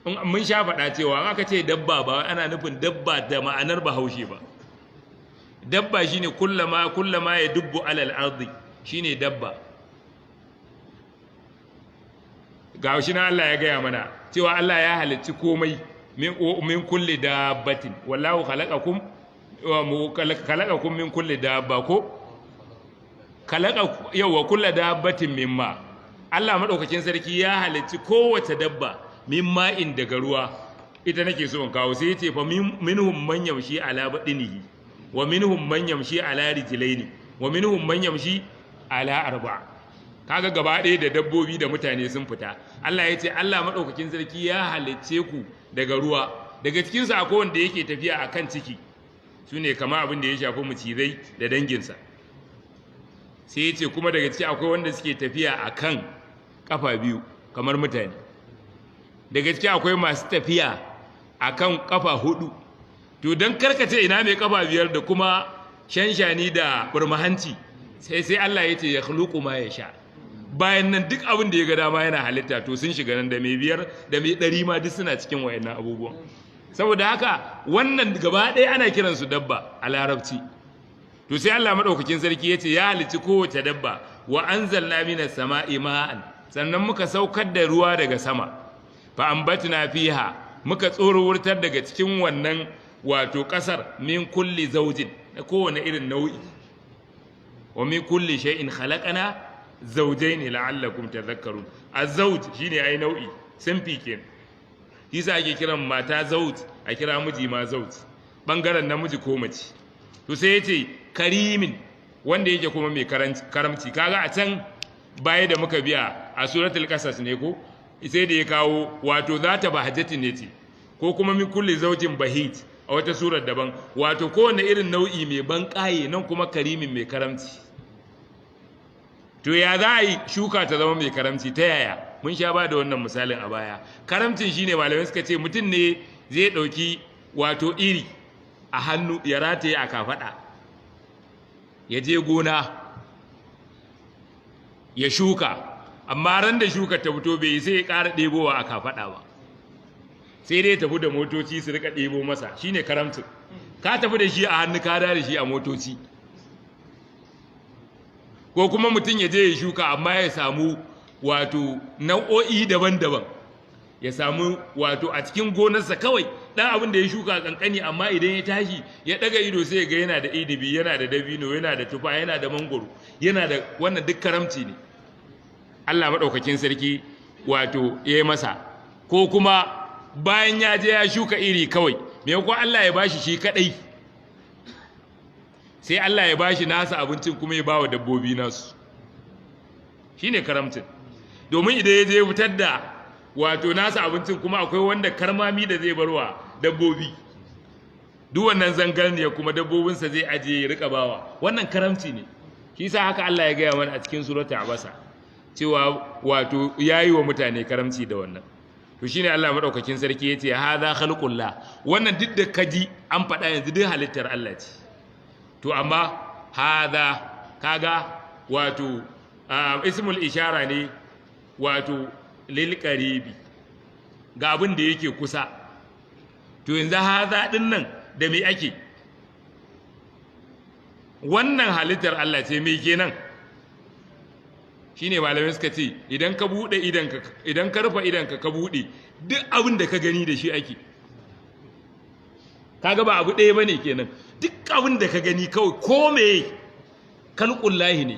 Mun sha faɗa cewa aka ce dabba ba ana nufin dabba da ma'anar bahaushe ba. Dabba shine kullama ya dubbu alal ardi, shine dabba. Ga shi na Allah ya gaya mana cewa Allah ya halicci komai min kulli dabbatin, wallahu khalaqakum wa khalaqakum min kulli dabba, ko khalaqa yawa kulli dabbatin mimma. Allah madaukakin sarki ya halicci kowace dabba min ma'in, daga ruwa. Ita nake so in kawo. Sai yace fa minhum man yamshi ala badinihi, wa minhum man yamshi ala rijlaini, wa minhum man yamshi ala arba'a. Kaga gaba ɗaya da dabbobi da mutane sun fita. Allah ya ce Allah maɗaukakin sarki ya halicce ku daga ruwa. Daga cikinsu akwai wanda yake tafiya a kan ciki, su ne kama abin da ya shafi macizai da danginsa. Sai ya ce kuma daga ciki akwai wanda suke tafiya a kan ƙafa biyu kamar mutane. Daga ciki akwai masu tafiya akan kafa hudu. To don karkace ina mai kafa biyar da kuma shanshani da burmahanci, sai Allah ya ce ya khluqu ma yasha. Bayan nan duk abin da ya ga dama yana halitta. To sun shiga nan da mai biyar da mai ɗari ma duk suna cikin wayannan abubuwan. Saboda haka wannan gaba ɗaya ana kiransu dabba a larabci. To sai Allah madaukakin sarki yace ya halicci kowace dabba. Wa anzalna minas sama'i ma'an, sannan muka saukar da ruwa daga sama. Fa ambatna fiha, muka tsorowurtar daga cikin wannan wato kasar, min kulli zaujin, na kowane irin nau'i. Wa min kulli shay'in khalaqana zawjayn la'allakum tadhakkarun. Az-zawj shine ai nau'i, sinfi kenan. Yasa ake kiran mata zawj, a kira miji ma zawj, bangaren namiji ko mace. To sai yace karimin, wanda yake kuma mai karamci. Kaga a can baya da muka biya a suratul qasas ne ko, sai da ya kawo wato zata bahjatin ne ce, ko kuma min kulli zawjin bahij a wata surar daban, wato kowane irin nau'i mai ban kaye. Nan kuma karimin, mai karamci. To ya za a yi shuka ta zama mai karamci? Ta yaya? Mun sha ba da wannan misalin a baya. Karamcin shine malamai suka ce mutum ne zai ɗauki wato iri a hannu ya rataye a kafaɗa, ya je gona ya shuka, amma ran da shuka ta fito bai sai ya ƙara ɗebowa a kafaɗa ba, sai dai tafi da motoci su rika ɗebo masa. Shine karamcin. Ka tafi da shi a hannu, ka da shi a motoci. Ko kuma mutum ya je ya shuka, amma ya samu wato nau'o'i daban-daban, ya samu wato a cikin gonarsa kawai ɗan abin da ya shuka kankani, amma idan ya tashi ya ɗaga ido sai ya ga yana da idibi, yana da dabino, yana da tufa, yana da mangoro, yana da wannan. Duk karamci ne Allah maɗaukakin sarki wato ya yi masa. Ko kuma bayan ya je ya shuka iri kawai, maimakon Allah ya bashi shi kaɗai, sai Allah ya bashi nasa abincin kuma ya bawa dabbobi nasu. Shine karamcin. Domin idan ya je fitar da wato nasa abincin, kuma akwai wanda karmami da zai barwa dabbobi, duk wannan zangarniya kuma dabbobinsa zai ajiye ya rika bawa. Wannan karamci ne. Shi sa haka Allah ya gaya mana a cikin surata Abasa cewa wato yayi wa mutane karamci da wannan. To shine Allah madaukakin sarki yace hadha khalqullah. Wannan duk da kaji an faɗa yanzu duk halittar Allah ce. To amma hadha kaga wato ismul ishara ne wato lil qaribi, ga abin da yake kusa. To yanzu hadha din nan da me ake? Wannan halittar Allah ce, me kenan? Shine malamai suka ce idan ka bude idanka, idan ka rufe idanka ka bude, duk abin da ka gani da shi ake. Kaga ba abu ɗaya bane kenan. Duk abin da ka gani kawai ko me kalqullahi ne.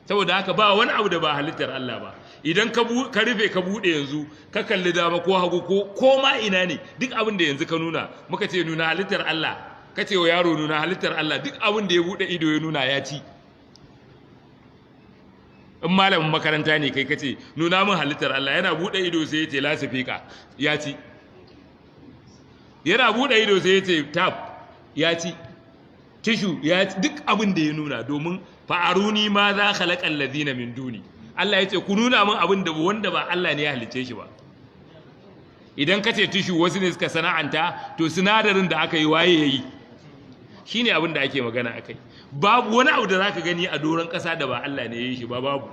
Saboda haka ba wani abu da ba halittar Allah ba. Idan ka rufe ka bude yanzu, ka kalli dama ko hagu ko ma ina ne, duk abin da yanzu ka nuna, muka ce nuna halittar Allah, ka ce wa yaro nuna halittar Allah, duk abin da ya bude ido ya nuna ya ci. In malamin makaranta ne kai, kace nuna min halittar Allah, yana bude ido sai ya ce lasifika, ya ci. Yana bude ido sai ya ce tap, ya ci. Tishu, ya ci. Duk abin da ya nuna, domin fa'aruni ma za khalaqal ladina min duni. Allah ya ce ku nuna min abin da wanda ba Allah ne ya halicce shi ba. Idan ka ce tishu wasu ne suka sana'anta, to sinadarin da aka yi waye yayi? Shine abin da ake magana akai. Babu wani abu da zaka gani a doron ƙasa da ba Allah ne ya yi shi ba, babu.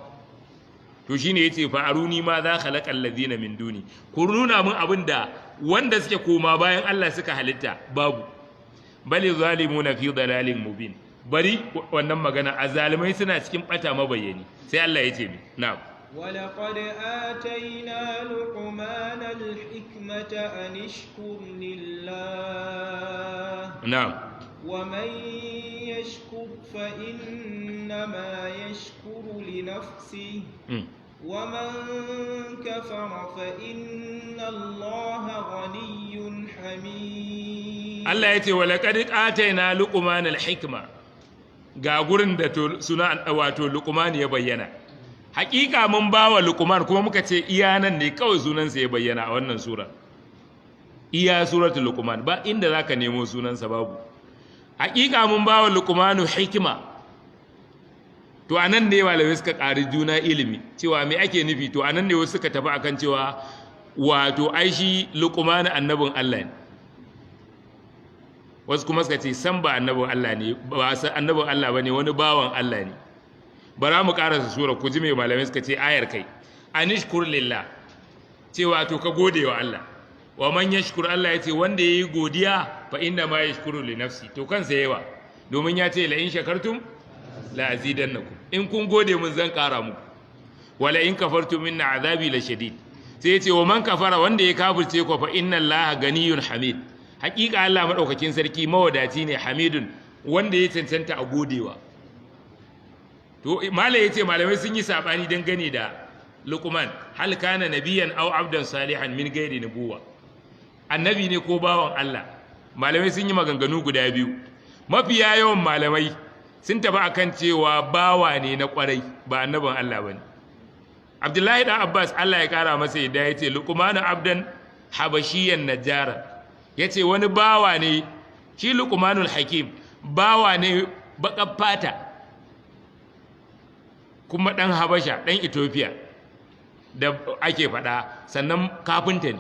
To shine yace fa aruni ma za khalaqal ladina min duni, ku nuna min abin da wanda suke koma bayan Allah suka halitta, babu. Bali zalimuna fi dalalin mubin. Bari wannan magana, azalimai suna cikin bata mabayyani. Sai Allah ya ce mi? Na'am. ولقد آتينا لقمان الحكمة أن اشكر لله na'am ومن يشكر فإنما يشكر لنفسه ومن كفر فإن الله غني حميد. Allah ya ce wa laqad atayna luqman al-hikma. Ga gurin da suna wato Luqman ya bayyana. Hakika mun bawa Luqman, kuma muka ce iya nan ne kawai sunansa ya bayyana a wannan sura, iya suratul Luqman, ba inda zaka nemo sunansa, babu. Hakika mun bawa Luqmanu hikima. To anan ne malamai suka ƙari juna ilimi cewa me ake nufi. To anan ne wasu suka tafi akan cewa wato ai shi Luqman annabin Allah ne. Wasu kuma suka ce san ba annabin Allah ne, ba san annabin Allah bane, wani bawan Allah ne. Bara mu karasa sura ku ji me malamai suka ce ayar kai. Anishkur lillah, cewa to ka gode wa Allah. Wa man yashkur, Allah yace wanda yayi godiya fa inna ma yashkuru li nafsi, to kansa yawa, domin ya ce la in shakartum la azidannakum, in kun gode mun zan kara muku, wala in kafartum inna azabi la shadid. Sai yace wa man kafara, wanda ya kafirce ko fa inna Allaha ganiyun hamid, hakika Allah madaukakin sarki mawadaci ne, hamidun, wanda ya cancanta a godewa. To malai yace malamai sun yi sabani dangane da Luqman, hal kana nabiyan aw abdan salihan min ghairi nubuwa, annabi ne ko bawan Allah? Malamai sun yi maganganu guda biyu. Mafiya yawan malamai sun tafi akan cewa bawa ne na kwarai, ba annabin Allah bane. Abdullahi dan Abbas Allah ya kara masa yadda yace Luqmanu abdan habashiyan najara, yace wani bawa ne shi Luqmanul Hakim, bawa ne baƙar fata kuma dan Habasha, dan Ethiopia da ake faɗa, sannan kafinta ne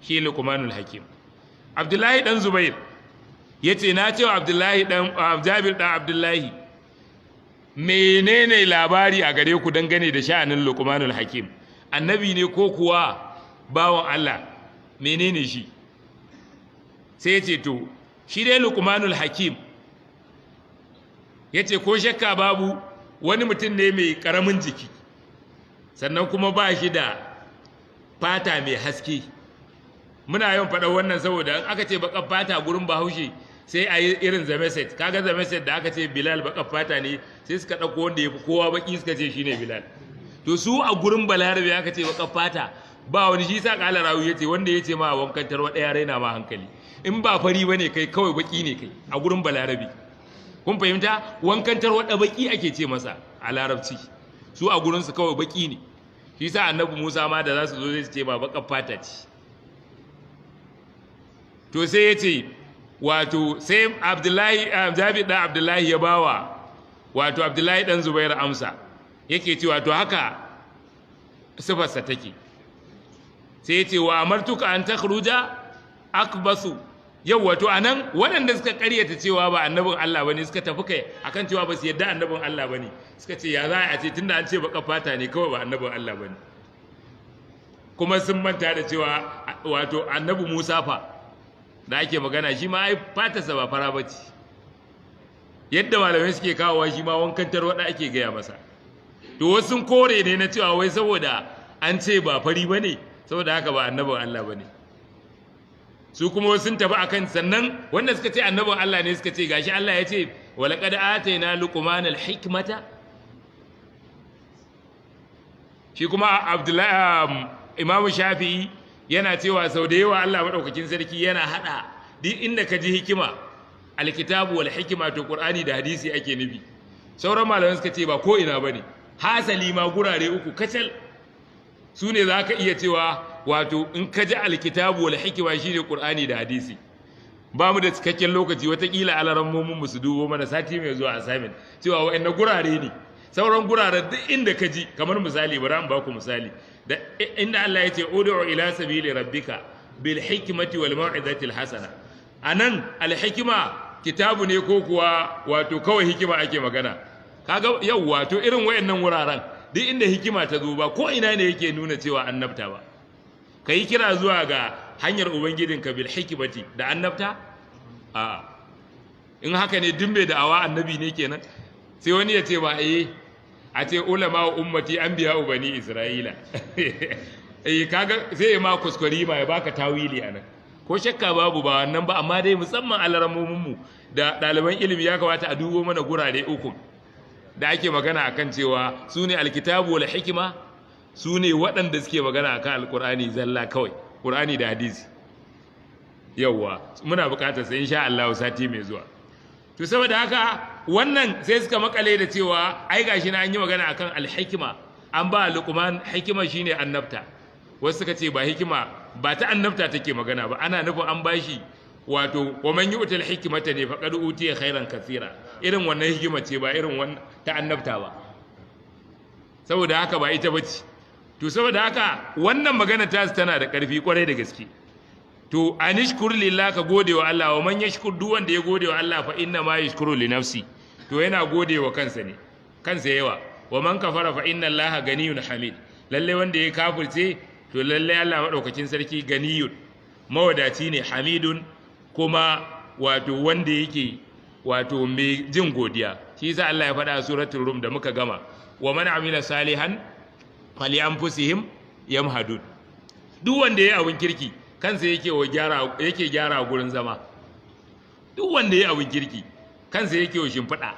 shi Luqmanul Hakim. Abdullahi dan Zubair yace na cewa Abdullahi dan Jabir dan Abdullahi, menene labari a gare ku dangane da sha'anin Luqmanul Hakim, annabi ne ko kuwa bawan Allah, menene shi? Sai yace to shi dai Luqmanul Hakim yace ko shakka babu wani mutum ne mai karamin jiki, sannan kuma ba shi da fata mai haske. Muna yawan faɗa wannan saboda in aka ce baƙar fata gurin Bahaushe sai a yi irin zameset. Kaga zameset da aka ce Bilal baƙar fata ne, sai suka ɗauko wanda ya fi kowa baƙi suka ce shine Bilal. To su a gurin Balarabe aka ce baƙar fata ba wani, shi sa ƙala rawu ya ce wanda ya ce ma wankan tarwa ɗaya raina ma hankali, in ba fari ba ne kai kawai baƙi ne kai a gurin Balarabe. Kun fahimta? Wankan tarwaɗa baƙi ake ce masa a larabci, su a gurinsu kawai baƙi ne. Shi sa annabi Musa ma da za su zo zai ce ba baƙar fata ce. To sai ya ce wato sai Abdullahi Jabir dan Abdullahi ya bawa wato Abdullahi dan Zubair amsa, yake cewa to haka sifarsa take. Sai ya ce wa amartuka an takhruja akbasu. Yau wato anan waɗanda suka ƙaryata cewa ba annabin Allah bane suka tafi kai akan cewa ba su yadda annabin Allah bane, suka ce ya za a ce tunda an ce baka fata ne kawai ba annabin Allah bane. Kuma sun manta da cewa wato annabi Musa fa da ake magana shi ma ai fatarsa ba fara bace, yadda malamai suke kawowa shi ma wankan tarwaɗa ake gaya masa. To wasu sun kore ne na cewa wai saboda an ce ba fari bane saboda haka ba annabin Allah bane. Su kuma sun tafi akan sannan wanda suka ce annabin Allah ne suka ce gashi Allah ya ce walaqad atayna luqman alhikmata. Shi kuma Abdullahi Imam Shafi'i yana cewa sau da yawa Allah madaukakin sarki yana hada duk inda ka ji hikima, alkitabu wal hikima, to Qur'ani da hadisi ake nufi. Sauran malamai suka ce ba ko ina bane, hasali ma gurare uku kacal su ne za ka iya cewa wato in ka ji alkitabu wal hikima shine Qur'ani da hadisi. Ba mu da cikakken lokaci, watakila alarammomin mu su dubo mana sati mai zuwa assignment cewa wa'annan gurare ne. Sauran guraren duk inda ka ji, kamar misali bari an baku misali da inda Allah ya ce ud'u ila sabili rabbika bil hikmati wal mau'izati al hasana. Anan al hikma kitabu ne ko kuwa wato kawai hikima ake magana? Kaga yau wato irin wayannan wuraren duk inda hikima ta zo ba ko ina ne yake nuna cewa annabta ba. Ka yi kira zuwa ga hanyar ubangijinka bil hikimati da annabta? A in haka ne duk mai da'awa annabi ne kenan. Sai wani ya ce ba eh a ce ulama wa ummati anbiya bani isra'ila. Eh kaga sai ma kuskure ma ya baka tawili anan. Ko shakka babu ba wannan ba, amma dai musamman alaramomin mu da ɗaliban ilimi ya kamata a dubo mana gurare uku da ake magana akan cewa su ne alkitabu wal hikima, su ne waɗanda suke magana akan alkur'ani zalla kawai, ƙur'ani da hadisi. Yawwa muna buƙatar sai insha Allah sati mai zuwa. To saboda haka wannan sai suka makale da cewa ai gashi na an yi magana akan alhikima, an ba Luqman hikima shine annabta. Wasu suka ce ba hikima ba ta annabta take magana ba, ana nufin an bashi wato wa man yu'tal hikmata ne faqad utiya khairan kathira, irin wannan hikima ce ba irin wannan ta annabta ba, saboda haka ba ita bace. To saboda haka wannan magana ta tana da ƙarfi kwarai da gaske. To anishkur lillah, ka gode wa Allah, wa man yashkur, duk wanda ya gode wa Allah, fa inna ma yashkuru li nafsi, to yana gode wa kansa ne, kansa yawa. Wa man kafara fa inna Allaha ganiyun hamid, lalle wanda ya kafirce to lalle Allah madaukakin sarki ganiyun, mawadaci ne, hamidun kuma wato wanda yake wato mai jin godiya. Shi yasa Allah ya faɗa a suratul Rum da muka gama, wa man amila salihan fali anfusihim yamhadun, duk wanda ya abin kirki kansa yake wa gyara, yake gyara gurin zama. Duk wanda ya abin kirki kansa yake wa shimfiɗa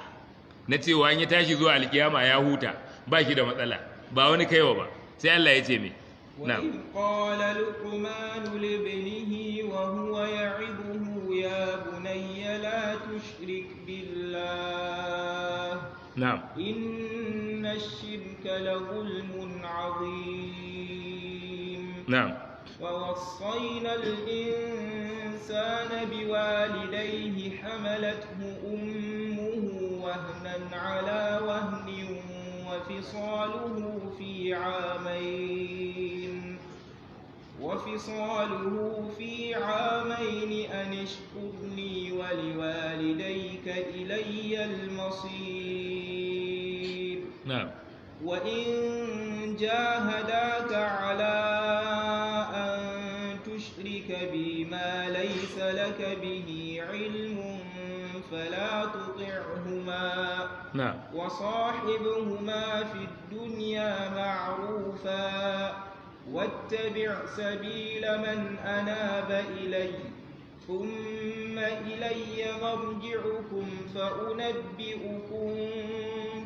na cewa in ya tashi zuwa alkiyama ya huta, ba shi da matsala, ba wani kaiwa ba. Sai Allah ya ce me? Na'am. وإذ قال لقمان لابنه وهو يعظه يا بني لا تشرك بالله na'am إن الشرك لظلم عظيم. Na'am. ووصينا الإنسان بوالديه حملته أمه وهنا على وهن وفصاله في عامين أن اشكر لي ولوالديك إلي المصير. Na'am. وإن جاهداك على أن تشرك بي ما ليس لك به علم فلا تطعهما na'am وصاحبهما في الدنيا معروفا واتبع سبيل من أناب إلي ثم إلي مرجعكم فأنبئكم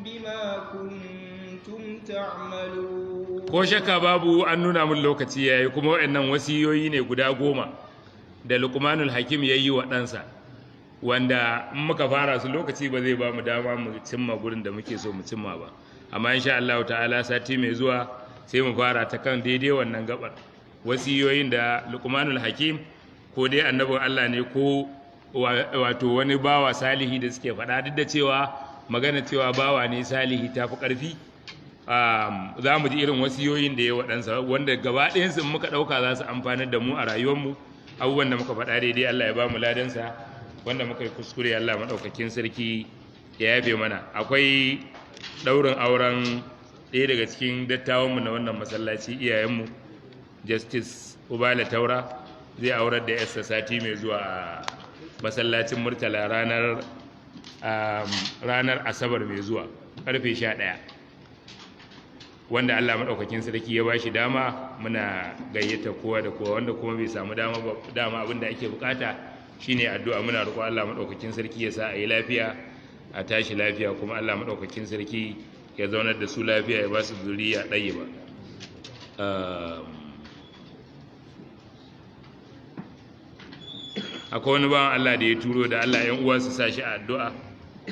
بما كنتم تعملون. Ko shakka babu an nuna mun lokaci yayi, kuma waɗannan wasiyoyi ne guda 10 da Luqmanul Hakim ya yi wa ɗansa, wanda in muka fara su lokaci ba zai ba mu dama mu cimma gurin da muke so mu cimma ba. Amma insha Allah ta'ala sati mai zuwa sai mu fara ta kan daidai wannan gabar, wasiyoyin da Luqmanul Hakim, ko dai annabin Allah ne ko wato wani bawa salihi da suke faɗa, duk da cewa magana cewa bawa ne salihi tafi ƙarfi. Za mu ji irin wasiyoyin da ya waɗansa, wanda gaba ɗayansu in muka ɗauka za su amfanar da mu a rayuwarmu. Abubuwan da muka faɗa daidai, Allah ya ba mu ladansa. Wanda muka yi kuskure, Allah maɗaukakin sarki ya yafe mana. Akwai ɗaurin auren ɗaya daga cikin dattawanmu na wannan masallaci, iyayenmu, Justice Ubala Taura, zai aurar da yarsa sati mai zuwa a masallacin Murtala ranar Asabar mai zuwa karfe 11. Wanda Allah maɗaukakin sarki ya bashi dama, muna gayyata kowa da kowa. Wanda kuma bai samu dama ba, dama abin da ake bukata shine addu'a. Muna roƙo Allah maɗaukakin sarki ya sa a yi lafiya a tashi lafiya, kuma Allah maɗaukakin sarki ya zaunar da su lafiya, ya ba su zuriya ɗaya ba. Akwai wani bawan Allah da ya turo da Allah ‘yan uwa su sa shi a addu'a,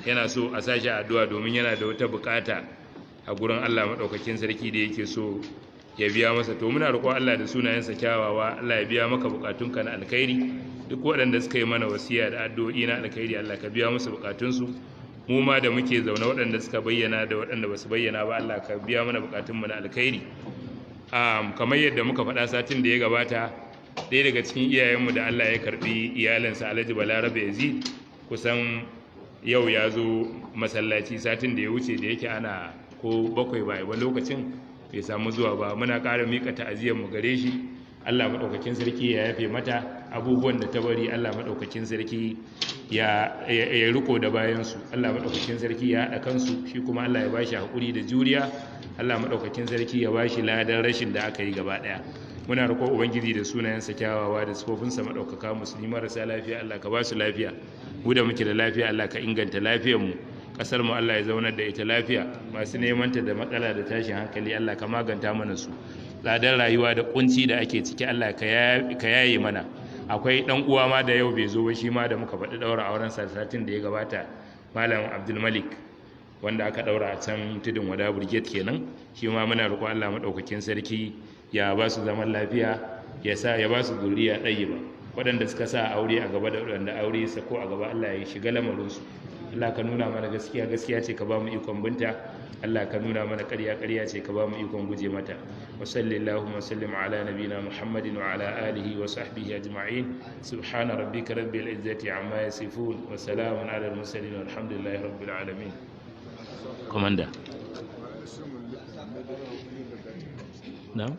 yana so a sa shi a addu'a domin yana da wata bukata a gurin Allah maɗaukakin sarki da yake so ya biya masa. To muna roƙon Allah da sunayensa kyawawa, Allah ya biya maka bukatunka na alkhairi. Duk waɗanda suka yi mana wasiya da addu'o'i na alkhairi, Allah ka biya musu bukatunsu. Mu ma da muke zaune, waɗanda suka bayyana da waɗanda ba su bayyana ba, Allah ka biya mana bukatunmu na alkhairi. Kamar yadda muka faɗa satin da ya gabata, ɗaya daga cikin iyayenmu da Allah ya karɓi iyalinsa, Alhaji Balarabe Yazid, kusan yau ya zo masallaci. Satin da ya wuce da yake ana ko bakwai ba ba lokacin bai samu zuwa ba. Muna ƙara miƙa ta'aziyar mu gare shi. Allah maɗaukakin sarki ya yafe mata abubuwan da ta bari, Allah maɗaukakin sarki ya riko da bayansu, Allah maɗaukakin sarki ya haɗa kansu, shi kuma Allah ya bashi haƙuri da juriya, Allah maɗaukakin sarki ya bashi ladan rashin da aka yi gaba ɗaya. Muna roƙo Ubangiji da sunayensa kyawawa da sifofinsa maɗaukaka, musulmi marasa lafiya Allah ka ba su lafiya, mu da muke da lafiya Allah ka inganta lafiyarmu. Kasar mu Allah ya zaunar da ita lafiya, masu neman ta da matsala da tashin hankali Allah ka maganta mana su. Tsadar rayuwa da kunci da ake ciki, Allah ka yaye mana. Akwai dan uwa ma da yau bai zo ba, shi ma da muka faɗi ɗaura auren sa satin da ya gabata, Malam Abdul Malik, wanda aka ɗaura a can Tudun Wada Brigade kenan. Shi ma muna roƙo Allah maɗaukakin sarki ya ba su zaman lafiya, ya sa ya ba su zuriya ɗayyiba. Waɗanda suka sa aure a gaba da waɗanda aure ya sako a gaba, Allah ya shiga lamarinsu. Allah ka nuna mana gaskiya gaskiya ce ka ba mu ikon binta. Allah ka nuna mana ƙarya ƙarya ce ka ba mu ikon guje mata. Wa sallallahu wa sallim ala nabina Muhammadin wa ala alihi wa sahbihi ajma'in. Subhana rabbika rabbil izzati amma yasifun wa salamun ala al mursalin walhamdulillahi rabbil alamin. Commander. Na'am.